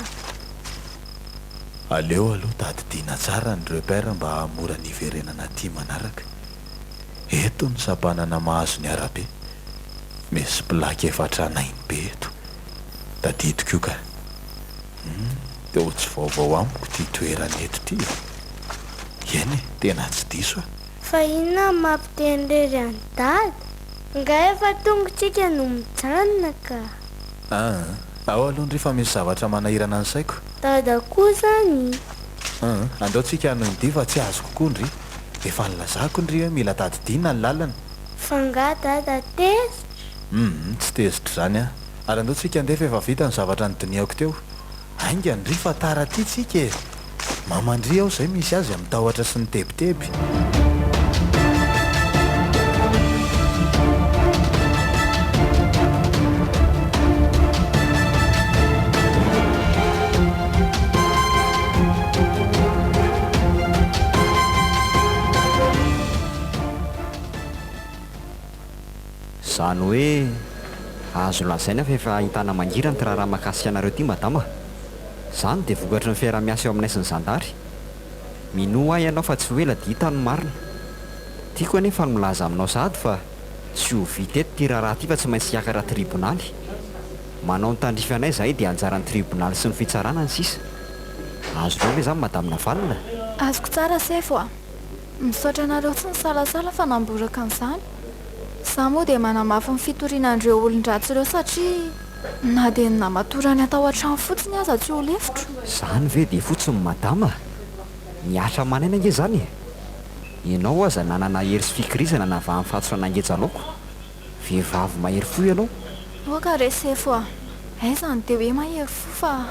Aleo aloha tadidiana tsara ny repère mba hahamora ny hiverenana aty manaraka. Eto ny sampanana mahazo ny arabe. Misy plaque efa tranainy be eto. Tadidiko io ka. Humm. Toa tsy vaovao amiko ity toerana eto ity e. Eny e, tena tsy diso aho.
Fa inona no mampiteny irery an'i Dada? Nga efa tonga tsika no mijanona ka.
Aa, ao aloha ndry fa misy zavatra manahirana ny saiko.
Dada koa zany.
Aa, andao tsika hanohy ny dia fa tsy azoko koa ndry. Efa nilazako ndry hoe mila tadidiana ny lalana.
Fa nga Dada tezitra?
Humm, tsy tezitra izany aho. Ary andao tsika handeha fa efa vita ny zavatra nodinihako teo. Haingana ndry fa tara aty tsika e! Mamandriha aho izay misy azy amin'ny tahotra sy ny tebiteby.
Izany hoe azo lazaina fa efa ahitana mangirana ity raharaha mahakasika anareo ity madama. Izany dia vokatry ny fiaraha-miasa eo aminay sy ny zandary. Minoa ahy ianao fa tsy ho ela dia hita ny marina. Tiako anefa ny milaza aminao sahady fa tsy ho vita eto ity raharaha ity fa tsy maintsy hiakatra tribonaly. Manao ny tandrify anay izahay dia anjaran'ny tribonaly sy ny fitsarana ny sisa. Azonao ve izany Madame Navalona?
Azoko tsara sefo a! Misaotra anareo tsy nisalasala fa namboraka an'izany. Izaho moa dia manamafy ny fitoriana an'ireo olon-dratsy ireo satria na dia ny namatorany atao an-trano fotsiny aza tsy ho lefitro.
Izany ve dia fotsiny madama? Mihatra aman'aina ange izany e! Ianao aza nanana hery sy fikirizana navahan'ny fatotra nangeja laoka. Vehivavy mahery fo ianao.
Aoka re sefo a! Aiza no dia hoe mahery fo fa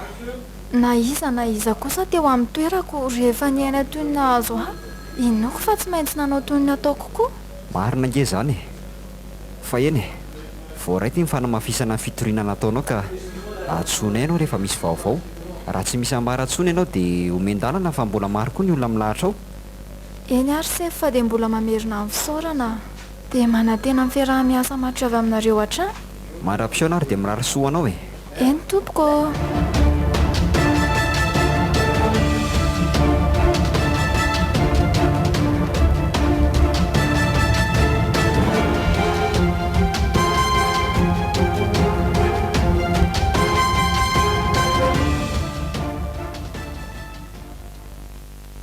na iza na iza kosa teo amin'ny toerako rehefa niaina toy ny nahazo ahy, inoako fa tsy maintsy nanao toy ny nataoko koa.
Marina ange izany e! Fa eny e! Voaray ity ny fanamafisana ny fitoriana nataonao ka antsoinay ianao rehefa misy vaovao. Raha tsy misy ambara intsony ianao dia omen-dalana fa mbola maro koa ny olona milahatra ao.
Eny ary sefo fa dia mbola mamerina ny fisaorana a! Dia manantena ny fiaraha-miasa matotra avy aminareo hatrany.
Mandra-pihaona ary dia mirary soa ho anao e!
Eny tompoko ô!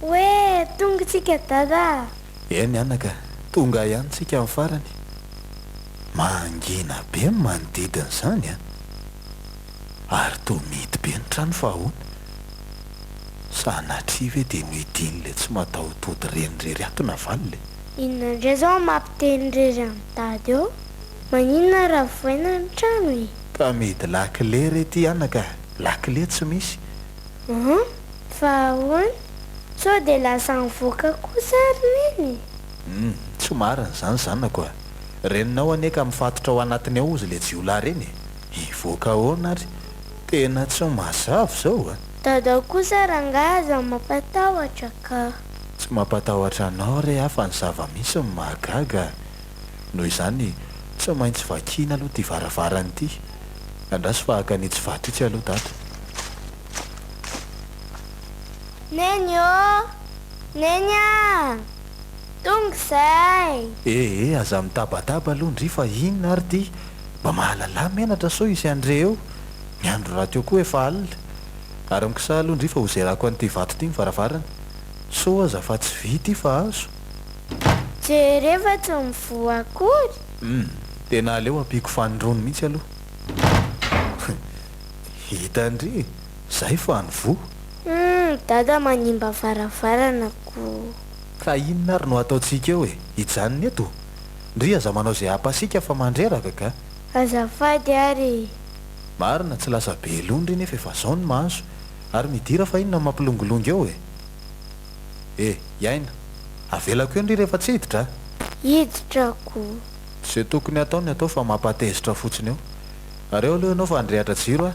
Hoe tonga tsika dada a!
Eny anaka, tonga ihany tsika amin'ny farany. Mangina be ny manodidina izany an! Ary toa mihidy be ny trano fa ahoana? Sanatria ve dia nohidian'ilay tsy mataho-tody reny irery ato Navalona e?
Inona indray izao no mampiteny irery an'i Dada eo? Maninona raha vohaina ny trano e?
Ka mihidy lakile re ity anaka, lakile tsy misy.
An? Fa ahoana? Sao dia lasa nivoaka kosa ary Neny e?
Hum, tsy marina izany zanako a! Reninao anie ka mifatotra ao anatiny ao ozy le jiolahy reny e! Hivoaka ahoana ary? Tena tsy mazava izao a!
Dada kosa rangahy aza mampatahotra ka!
Tsy mampatahotra anao re aho fa ny zava-misy no mahagaga a! Noho izany tsy maintsy vakiana aloha ity varavarana ity. Andraso fa haka an'itsy vato itsy aloha dada.
Neny ô! Neny a! Tonga izay!
Eh eh, aza mitabataba aloha ndry fa inona ary ity? Mba mahalalà menatra sao hisy handre eo. Ny andro rahateo koa efa alina. Ary mikisaha aloha ndry fa hozerako an'ity vato ity ny varavarana. Sao aza fa tsy vy ity fa hazo.
Jereo fa tsy mivoha akory.
Humm, tena aleo ampiako fanindroany mihitsy aloha. Hita ndry, zay fa nivoha.
Humm, dada manimba varavarana ko.
Ka inona ary no ataontsika eo e? Hijanona eto? Ndry aza manao izay hampasiaka fa mandreraka ka!
Azafady ary e!
Marina, tsy lasa be loha ndry nefa efa zao no mahazo. Ary midira fa inona no mampilongilongy eo e? E! Iaina! Avelako eo ndry rehefa tsy hiditra a!
Hiditra ko!
Ze tokony hatao ny atao fa mampatezitra fotsiny eo. Ary eo aloha ianao fa handrehatra jiro a!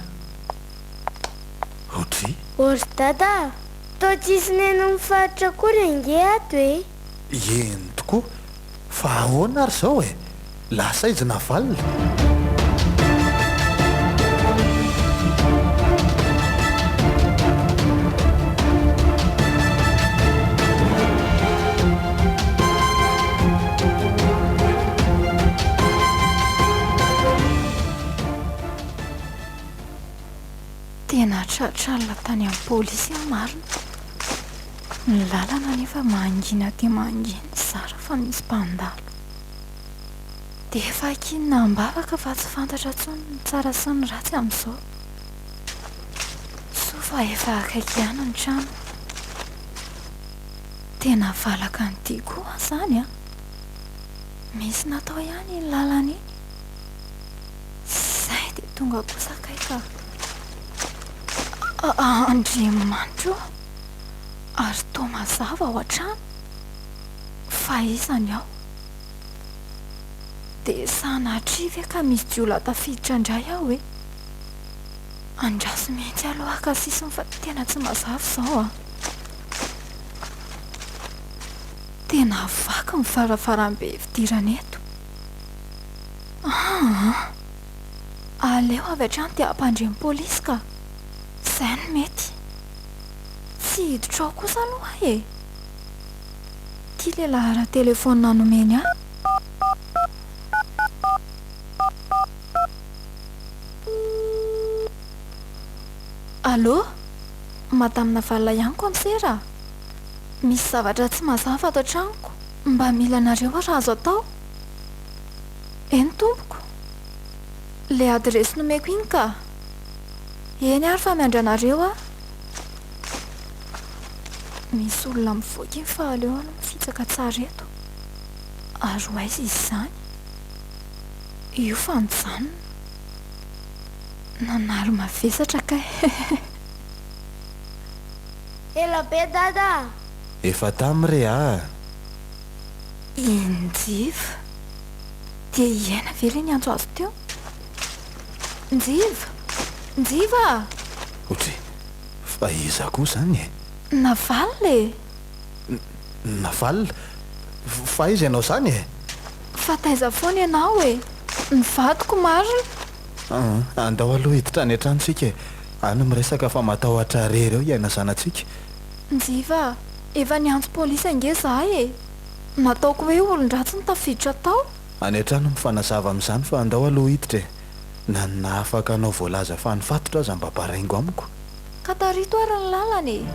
Odry!
Ô ry dada a! Toa tsisy neny mifaritra akory ange ato e!
Eny tokoa! Fa ahoana ary izao e? Lasa izy navalona.
Tena tratra alina tany amin'ny polisy aho marina. Ny lalana anefa mangina dia mangina zara fa misy mpandalo. Dia efa ankinina am-bavaka fa tsy fantatra intsony ny tsara sy ny ratsy amin'izao. Soa fa efa akaiky ihany ny trano. Tena valaka an'ity koa izany an! Misy natao ihany iny lalana iny. Zay dia tonga kosa kay ka. Andriamanitra ô! Ary toa mazava ao an-trano. Fa iza ny ao? Dia sanatria ve ka misy jiolahy tafiditra indray ao e? Andraso mihitsy aloha haka sisiny fa tena tsy mazava izao an! Tena vaky ny varavarambe fidirana eto. Aa! Aleo avy hatrany dia hampandre ny polisy ka! Izay no mety. Tsy hiditra ao kosa aloha aho e! Ity ilay laharan-telefaonina nomeny ahy. Allô? Madame Navalona ihany kaomisera a! Misy zavatra tsy mazava ato an-tranoko, mba mila anareo aho raha azo atao. Eny tompoko. Ilay adiresy nomeko iny ka. Eny ary fa miandry anareo aho. Misy olona mivoaka iny fa aleo aloha mifitsaka tsara eto. Ary ho aiza izy izany? Io fa nijanona. Nanary mavesatra kay.
Ela be dada a!
Efa tamy re ah!
I Njiva. Dia i Aina ve ilay niantso azy teo? Njiva! Njiva a!
Otri, fa iza koa izany e?
Navalona e!
Navalona? Fa aiza ianao izany e?
Fa taiza foana ianao e? Ny vadiko marina.
Aa, andao aloha hiditra any an-trano isika e! Any miresaka fa matahotra rery ao i Aina zanatsika.
Njiva a! Efa niantso polisy ange za e! Nataoko hoe olon-dratsy no tafiditra tao.
Any an-trano mifanazava amin'izany fa andao aloha hiditra e! Na ny nahafaka anao voalaza fa nifatotra aza mba baraingo amiko.
Ka tarito ary ny lalana e!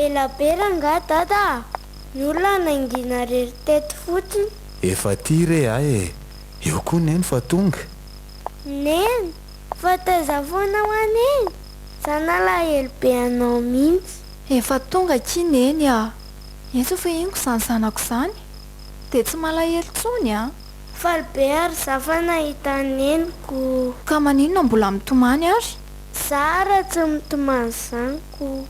Ela be rangaha dada a! Ny olona nangina rery teto fotsiny.
Efa aty re ahy e! Eo koa Neny fa tonga.
Neny, fa taiza foana hoa Neny? Za nalahelo be anao mintsy.
Efa tonga akia Neny a! Entso fehiniko izany zanako izany dia tsy malahelo intsony a!
Faly be ary za fa nahita an'i Neny ko.
Ka maninona mbola mitomany ary?
Za ara tsy mitomany zany ko.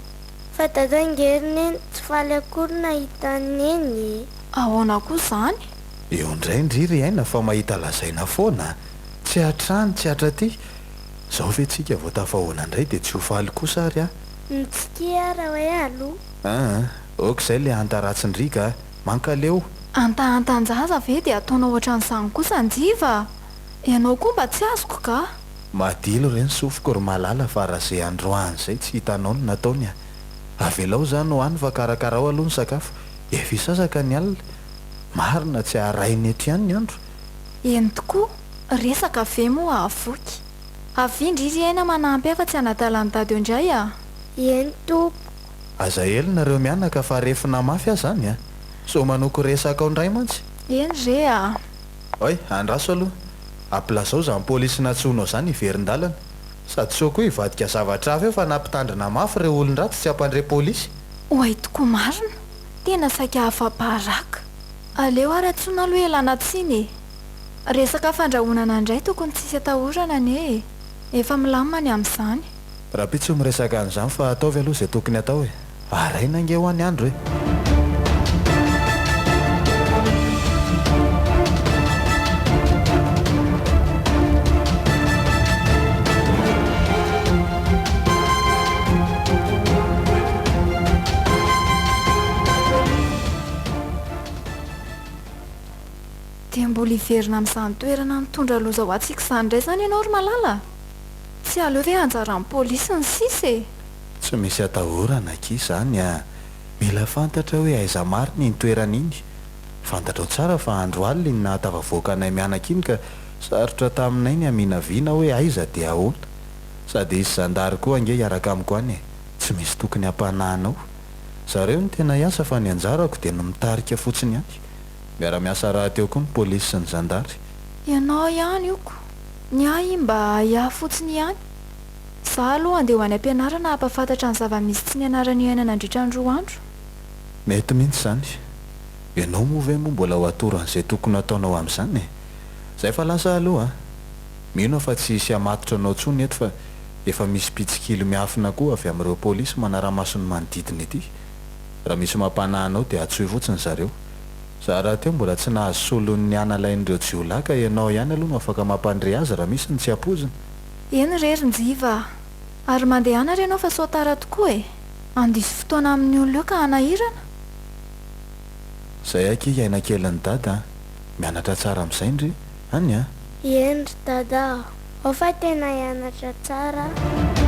Fa dada ange ry Neny tsy faly akory nahita an'i Neny e!
Ahoana koa izany?
Eo indray ndry ry aina fa mahita lazaina foana a! Tsy hatrany tsy hatraty! Zao ve tsika vao tafahoana indray dia tsy ho faly kosa ary a!
Mitsikia ara hoe aloha.
Aa! Ok zay le hanta ratsy ndry ga! Mankaleo!
Hantahantan-jaza ve dia ataonao ohatran'izany kosa Njiva a! Ianao koa mba tsy azoko ga!
Madilo re ny sofiko ry malala fa raha ze androany zay tsy hitanao ny nataony a! Avelao zany ho any fa karakarao aloha ny sakafo, efa hisasaka ny alina! Marina tsy harainy eto ihany ny andro.
Eny tokoa, resaka ve moa hahavoky. Avia ndry ry aina manampy ahy fa tsy hanadala an'i dada eo indray a!
Eny tompoko.
Aza ela nareo mianaka fa refina mafy aho zany a! Sao manoko resaka ao ndray mantsy.
Eny re a!
Oay, andraso aloha. Ampilazao zany polisy nantsoinao zany hiverin-dalana. Sady sao koa hivadika zavatra hafa eo fa nampitandrina mafy ireo olon-dratsy tsy hampandre polisy.
Oay tokoa marina! Tena saika afa-baraka. Aleo ary antsoina aloha ialana tsiny e! Resaka fandrahonana indray tokony tsisy atahorana anie e! Efa milamina ny amin'izany.
Rahampitso miresaka an'izany fa ataovy aloha izay tokony atao e! Haraina ange hoa ny andro e!
Dia mbola hiverina amin'izany toerana nitondra loza ho antsika izany indray izany ianao ry Malala? Tsy aleo ve anjaran'ny polisy ny sisa e?
Tsy misy atahorana akia izany a! Mila fantatra hoe aiza marina iny toerana iny. Fantatrao tsara fa andro alina iny nahatafavoaka anay mianaka iny ka sarotra taminay ny haminavina hoe aiza dia ahoana. Sady hisy zandary koa ange hiaraka amiko any e! Tsy misy tokony hampanahy anao. Zareo no tena hiasa fa ny anjarako dia ny mitarika fotsiny ihany. Miara-miasa rahateo koa ny polisy sy ny zandary.
Ianao ihany io ko! Ny ahy mba ahiahy fotsiny ihany. Za aloha andeha ho any am-pianarana hampafantatra ny zava-misy tsy nianarana iainana nandritra ny roa andro.
Mety mihitsy izany. Ianao moa ve moa mbola ho atoro an'izay tokony hataonao amin'izany e? Zay fa lasa aloha a! Mino aho fa tsy hisy hamatotra anao intsony eto fa efa misy mpitsikilo miafina koa avy amin'ireo polisy manara-maso ny manodidina ety. Raha misy mampanahy anao dia antsoy fotsiny zareo. Za rahateo mbola tsy nahazo solon'ny hanalain'ireo jiolahy ka ianao ihany aloha no afaka mampandre azy raha misy ny tsy ampoizina.
Eny re ry Njiva a! Ary mandehana re ianao fa sao tara tokoa e! Handiso fotoana amin'ny olona eo ka hanahirana.
Zay akia hiaina kelin'i Dada a! Mianatra tsara amin'izay ndry any a!
Eny ry Dada a! Ao fa tena hianatra tsara aho.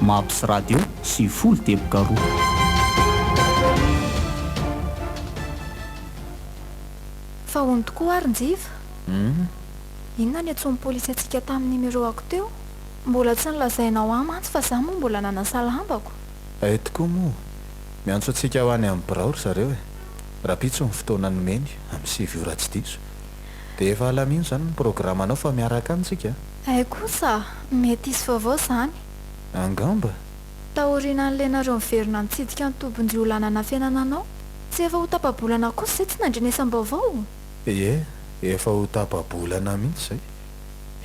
Maps Radio 90 teboka roa.
Fa hono tokoa ary Njiva? Inona ny antsoin'ny polisy antsika tamin'ny numéro-ako teo? Mbola tsy nolazainao ahy mantsy fa za moa mbola nanasa lambako.
Hay tokoa moa! Miantso antsika ho any amin'ny birao ry zareo e! Rahampitso ny fotoana nomeny, amin'ny 9 ora tsy diso. Dia efa alamino izany ny programanao fa miaraka any tsika a!
Hay kosa! Mety hisy vaovao izany.
Angamba!
Taorianan'ilay nareo niverina nitsidika ny tobin-jiolahy nanafenana anao, tsy efa ho tapa-bolana kosa izay tsy nandrenesam-baovao?
Ie, efa ho tapa-bolana mihitsy izay.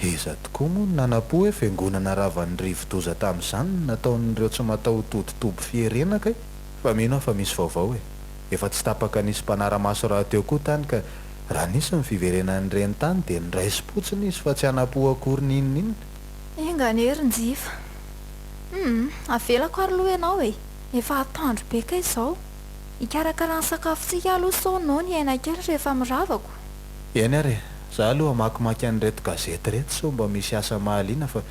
Iza tokoa moa no nanam-po hoe fiangonana ravan'ny rivo-doza tamin'izany no nataon'ireo tsy mataho-tody toby fierena kay? Fa mino aho fa misy vaovao e! Efa tsy tapaka nisy mpanara-maso rahateo koa tany ka raha nisy ny fiverenan'ireny tany dia noraisim-potsiny izy fa tsy hanam-po akory n'inon'inona.
Enga anie ry Njiva. Humm, avelako ary aloha ianao e! Efa atoandro be kay izao. Hikarakara ny sakafontsika aho aloha sao noana i Aina kely rehefa miravako.
Eny ary e! Za aloha hamakimaky an'ireto gazety ireto sao mba misy asa mahaliana fa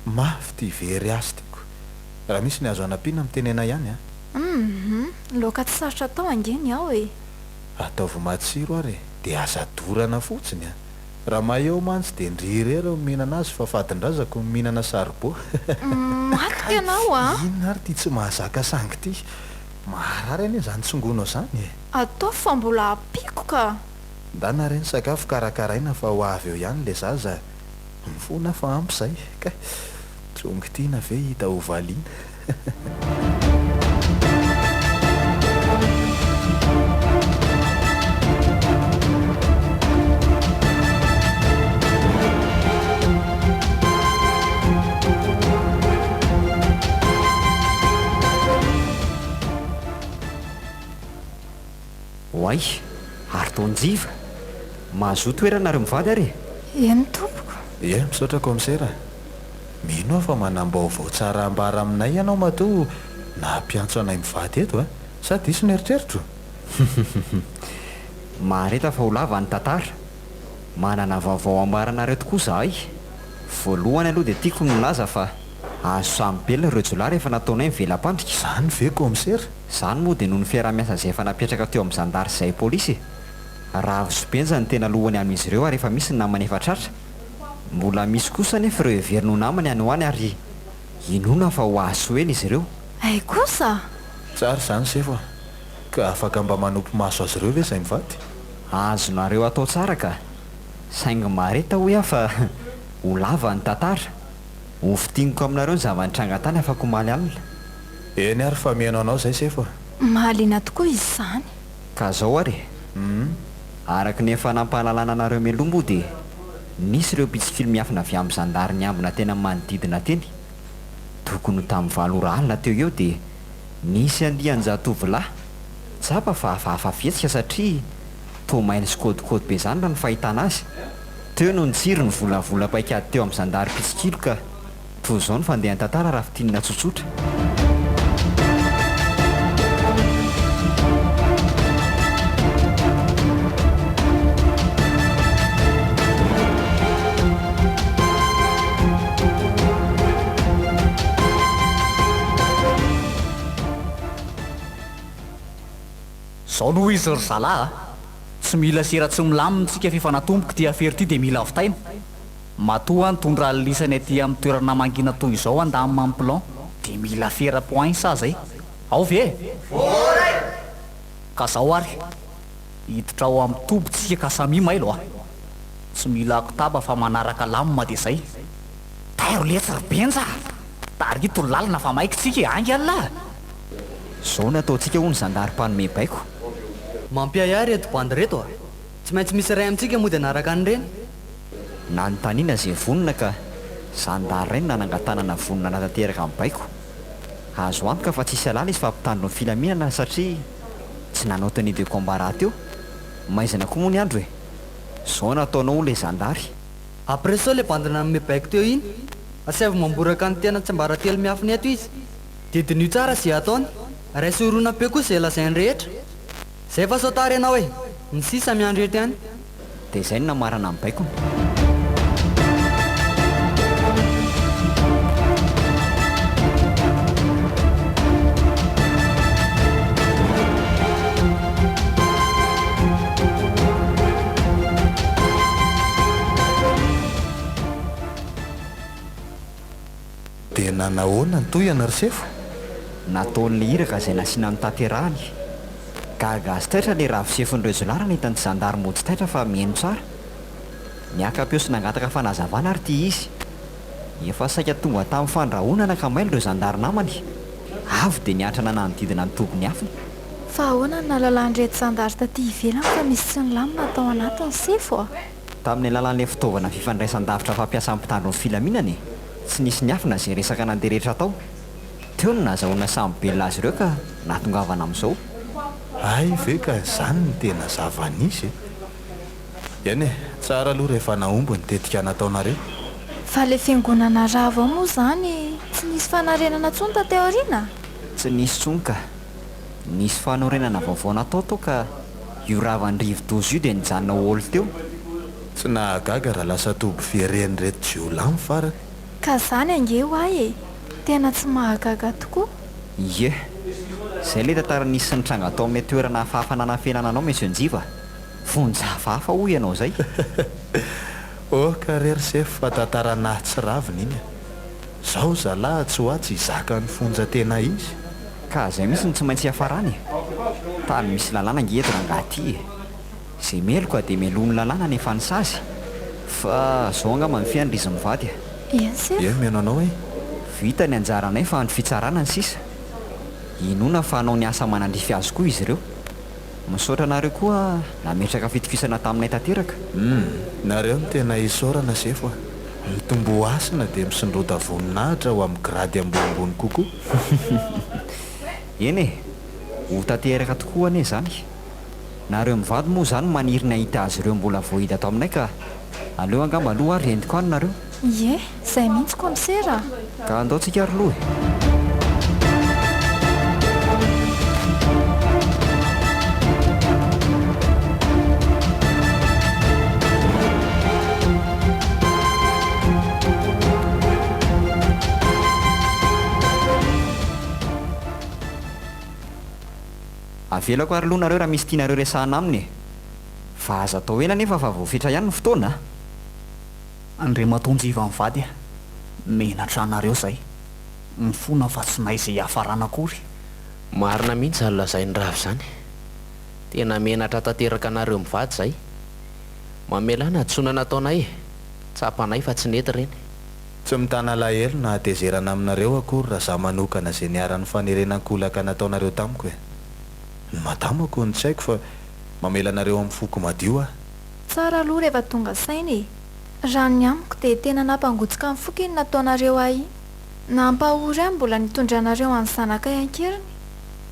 mafy ity very asa ity ko! Raha misy ny azo anampiana mitenena ihany an!
Humm! Laoka tsy sarotra atao ange ny ao e!
Ataovy matsiro ary e! Dia aza dorana fotsiny an! Raha may eo mantsy dia ndry irery no mihinana azy fa fadin-drazako ny mihinana saribô!
Maty ianao an!
Inona ary ity tsy mahazaka sangy ity? Maharary anie izany tsongonao izany e!
Ataovy fa mbola ampiako ka!
Ndana re ny sakafo karakaraina fa ho avy eo ihany le zaza a! Mifona fa ampy zay kay! Tsongo tiana ve hita ho valiana?
Oay! Ary toa njiva! Mahazoa toerana nareo mivady ary e!
Eny tompoko.
Ie, misaotra kaomisera a! Mino aho fa manam-baovao tsara hambara aminay ianao matoa nampiantso anay mivady eto a! Sa diso ny eritreritro?
Mahareta fa ho lava ny tantara. Manana vaovao hambara anareo tokoa izahay. Voalohany aloha dia tiako ny milaza fa azo samy bela ireo jiolahy rehefa nataonay ny vela-pandrika.
Izany ve kaomisera?
Izany moa dia noho ny fiaraha-miasa izay efa napetraka teo amin'ny zandary sy izahay polisy e! Ravozobenja no tena lohany amin'izy ireo ary efa misy ny namany efa tratra. Mbola misy kosa anefa ireo heveriny ho namany any ho any ary inoana fa ho azo ho ela izy ireo.
Hay kosa!
Tsara izany sefo a! Ka afaka mba manopy maso azy ireo ve izay mivady?
Azonareo atao tsara ka! Saingy mahareta hoy aho fa ho lava ny tantara. Ho fintiniko aminareo ny zava-nitranga tany afak'omaly alina.
Eny ary fa mihaino anao izay sefo a!
Mahaliana tokoa izy izany.
Ka zao ary e! Araka ny efa nampahalalana anareo mialoha moa dia nisy ireo mpitsikilo miafina avy amin'ny zandary niambina teny amin'ny manodidina teny. Tokony ho tamin'ny valo ora alina teo eo dia nisy andian-jatovolahy tsapa fa hafahafa fihetsika satria toa mailo sy kôdikôdy be izany raha ny fahitana azy. Teo no nitsiry ny volavola paikady teo amin'ny zandary mpitsikilo ka toa izao ny fandehan-tantara raha fintinina tsotsotra.
Zao no izy ry zalahy a! Tsy mila sera tsy milamina tsika f'efa natomboka ity afera ity dia mila vitaina. Matoa aho nitondra an'lisany aty amin'ny toerana mangina toy izao handamina ny plan dia mila fera point sa zay? Ao ve e?
Voaray!
Ka zao ary, hiditra ao amin'ny toby tsika ka samia mailo a! Tsy mila kotaba fa manaraka lamina dia zay. Tairo letsy ry Benja a! Tarito ny lalana fa maika tsika e! Haingana lah!
Zao no ataontsika hoy ny zandary mpanome baiko.
Mampiahiahy reto bandy reto a! Tsy maintsy misy iray amintsika mody hanaraka an'ireny.
Nanontaniana izay vonona ka zandary iray no nanangan-tanana vonona hanatanteraka ny baiko. Azo antoka fa tsy hisy halala izy fa mpitandro ny filaminana satria tsy nanao tenue de combat rahateo. Maizina koa moa ny andro e! Zao no ataonao hoy ilay zandary.
Après sao le bandy nanome baiko teo iny, asaivo mamboraka ny tena tsiambaratelo miafina eto izy. Dia diniho tsara ze ataony. Raiso horonam-peo koa ze lazainy rehetra. Zay fa sao tara ianao e! Ny sisa miandry eto ihany.
Dia izay no namarana ny baikony.
Dia nanahoana ny tohiny ry sefo?
Nataon'ilay iraka izay nasiana notanterahany. Gaga sy taitra ilay ravisefon'ireo jiolahy raha nahita ny zandary mody taitra fa mihaino tsara. Niaka-peo sy nangataka fanazavana ary ity izy. Efa saika tonga tamin'ny fandrahonana ka mailo ireo zandary namany. Avy dia niantrana nanodidina ny toby niafina.
Fa ahoana no nahalalan'ireto zandary taty ivelany fa misy tsy nilamina tao anatiny sefo a?
Tamin'ny alalan'ilay fitaovana fifandraisan-davitra fampiasan'ny mpitandro ny filaminana e! Tsy nisy niafina izay resaka nandeha rehetra tao. Teo no nazahoana samy belona azy ireo ka nahatongavana amin'izao.
Hay ve ka izany no tena zava-nisy e! Eny e, tsara aloha rehefa nahomby ny tetika nataonareo.
Fa ilay fiangonana rava ao moa izany tsy nisy fanarenana intsony taty aoriana?
Tsy nisy intsony ka. Nisy fanorenana vaovao natao tao ka io ravan'ny rivodoza io dia nijanona ho haolo teo.
Tsy nahagaga raha lasa toby fieren'ireto jiolahy ny farany.
Ka zany ange ho ahy e! Tena tsy mahagaga tokoa.
Ie. Zay ilay tantara nisy sy nitranga tao amin'ilay toerana hafahafa nanafenana anao Monsieur Njiva. Fonja hafahafa hoy ianao izay.
Ok re ry sefo fa tantara nahatsiravina iny a! Zao zalahy atsy ho atsy hizaka ny fonja tena izy.
Ka zay mihitsy no tsy maintsy hiafarany e! Tany misy lalàna ange eto rangahy ty e! Zay meloka dia melohin'ny lalàna nefa ny sazy. Fa zao angamba ny fiainana izy mivady a!
Eny sefo.
Eny mihaino anao e!
Vita ny anjaranay fa andro fitsarana ny sisa. Inoana fa hanao ny asa manandrify azy koa izy ireo. Misaotra anareo koa nametraka fitokisana taminay tanteraka.
Humm, nareo no tena isaorana sefo a! Mitomboa hasina dia misondrota voninahitra ho amin'ny grady ambonimbony kokoa.
Eny e! Ho tanteraka tokoa anie izany. Nareo mivady moa izany maniry ny hahita azy ireo mbola voahidy ato aminay ka aleo angamba aloha ary entiko any nareo.
Ie, izay mihitsy kaomisera a!
Ka andao tsika ry loha e! Avelako ary aloha nareo raha misy tianareo resahana aminy e! Fa aza atao ela anefa fa voafetra ihany ny fotoana a!
Andriamatoa Njiva mivady a! Menatra anareo zay! Mifona fa tsy nahay ze hiafarana akory!
Marina mihitsy izany lazain'i Ravo izany. Tena menatra tanteraka anareo mivady izay. Mamelà ny hadisoana nataonay e! Tsapanay fa tsy nety ireny.
Tsy mitana alahelo na hatezerana aminareo akory raha za manokana ze niharan'ny fanerena ankolaka nataonareo tamiko e! Ny madamako no tsy haiko fa mamela anareo amin'ny foko madio aho.
Tsara aloha rehefa tonga saina e! Raha ny amiko dia tena nampangotsoka ny foko iny nataonareo ahy iny. Nampahory ahy mbola nitondranareo an'ny zanakay an-keriny.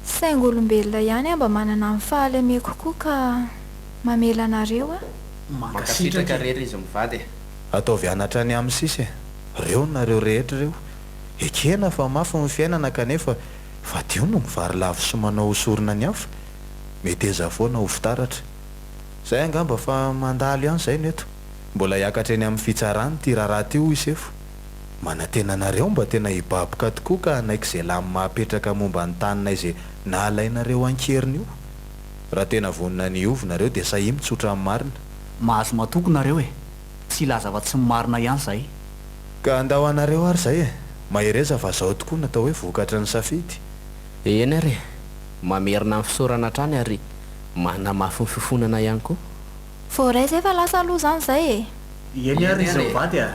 Saingy olombelona ihany aho mba manana ny fahalemeko koa ka mamela anareo aho.
Mankasitraka re ry izy mivady e.
Ataovy anatra ny amin'ny sisa e! Reo nareo rehetra reo. Ekena fa mafy ny fiainana kanefa fadio no mivarilavo sy manao ho sorona ny hafa. Meteza foana ho fitaratra. Zay angamba fa mandalo ihany zay ny eto. Mbola hiakatra eny amin'ny fitsarana ity raharaha ity hoy sefo. Manantena anareo mba tena hibaboka tokoa ka hanaiky izay lamina apetraka momba ny taninay izay nalainareo an-keriny io. Raha tena vonona ny hiova nareo dia sahia mitsotra ny marina.
Mahazo matoky nareo e! Tsy hilaza afa-tsy ny marina ihany zahay.
Ka andao anareo ary zay e! Mahereza fa zao tokoa no atao hoe vokatry ny safidy.
Eny ary e! Mamerina ny fisaorana hatrany ary manamafy ny fifonana ihany koa.
Voaray zay fa lasa aloha zany zay e!
Eny ary izy mivady a!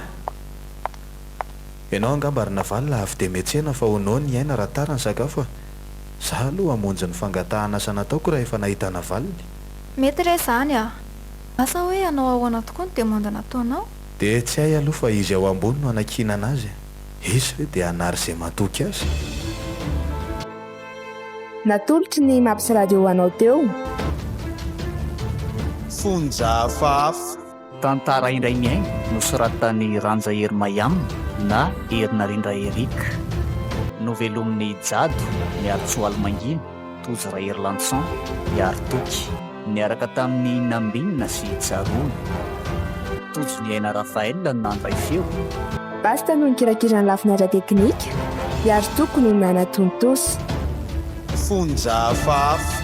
Ianao angamba ry Navalona avy dia miantsena fa ho noana i Aina raha tara ny sakafo a! Za aloha hamonjy ny fangatahana asa nataoko raha efa nahitana valiny.
Mety re zany a! Asa hoe hanao ahoana tokoa ny demande nataonao?
Dia tsy hay aloha fa izy ao ambony no anankinana azy e! Izy ve dia hanary izay matoky azy?
Natolotry ny Maps Radio ho anao teo.
Fonja hafahafa.
Tantara indray miaina, nosoratan'i Ranja Hery Mayam na Herinarindra Eric. Novelomin'i Jado, Miarintsoaly Mangina, Tojo Raherilanson, Iaritoky. Niaraka tamin'i Nambinina sy Tsaroana. Tojo Niaina Raphaël no nandray feo.
Basta no nikirakira ny lafiny ara-teknika, Iaritoky no nanatontosa.
Fonja hafahafa.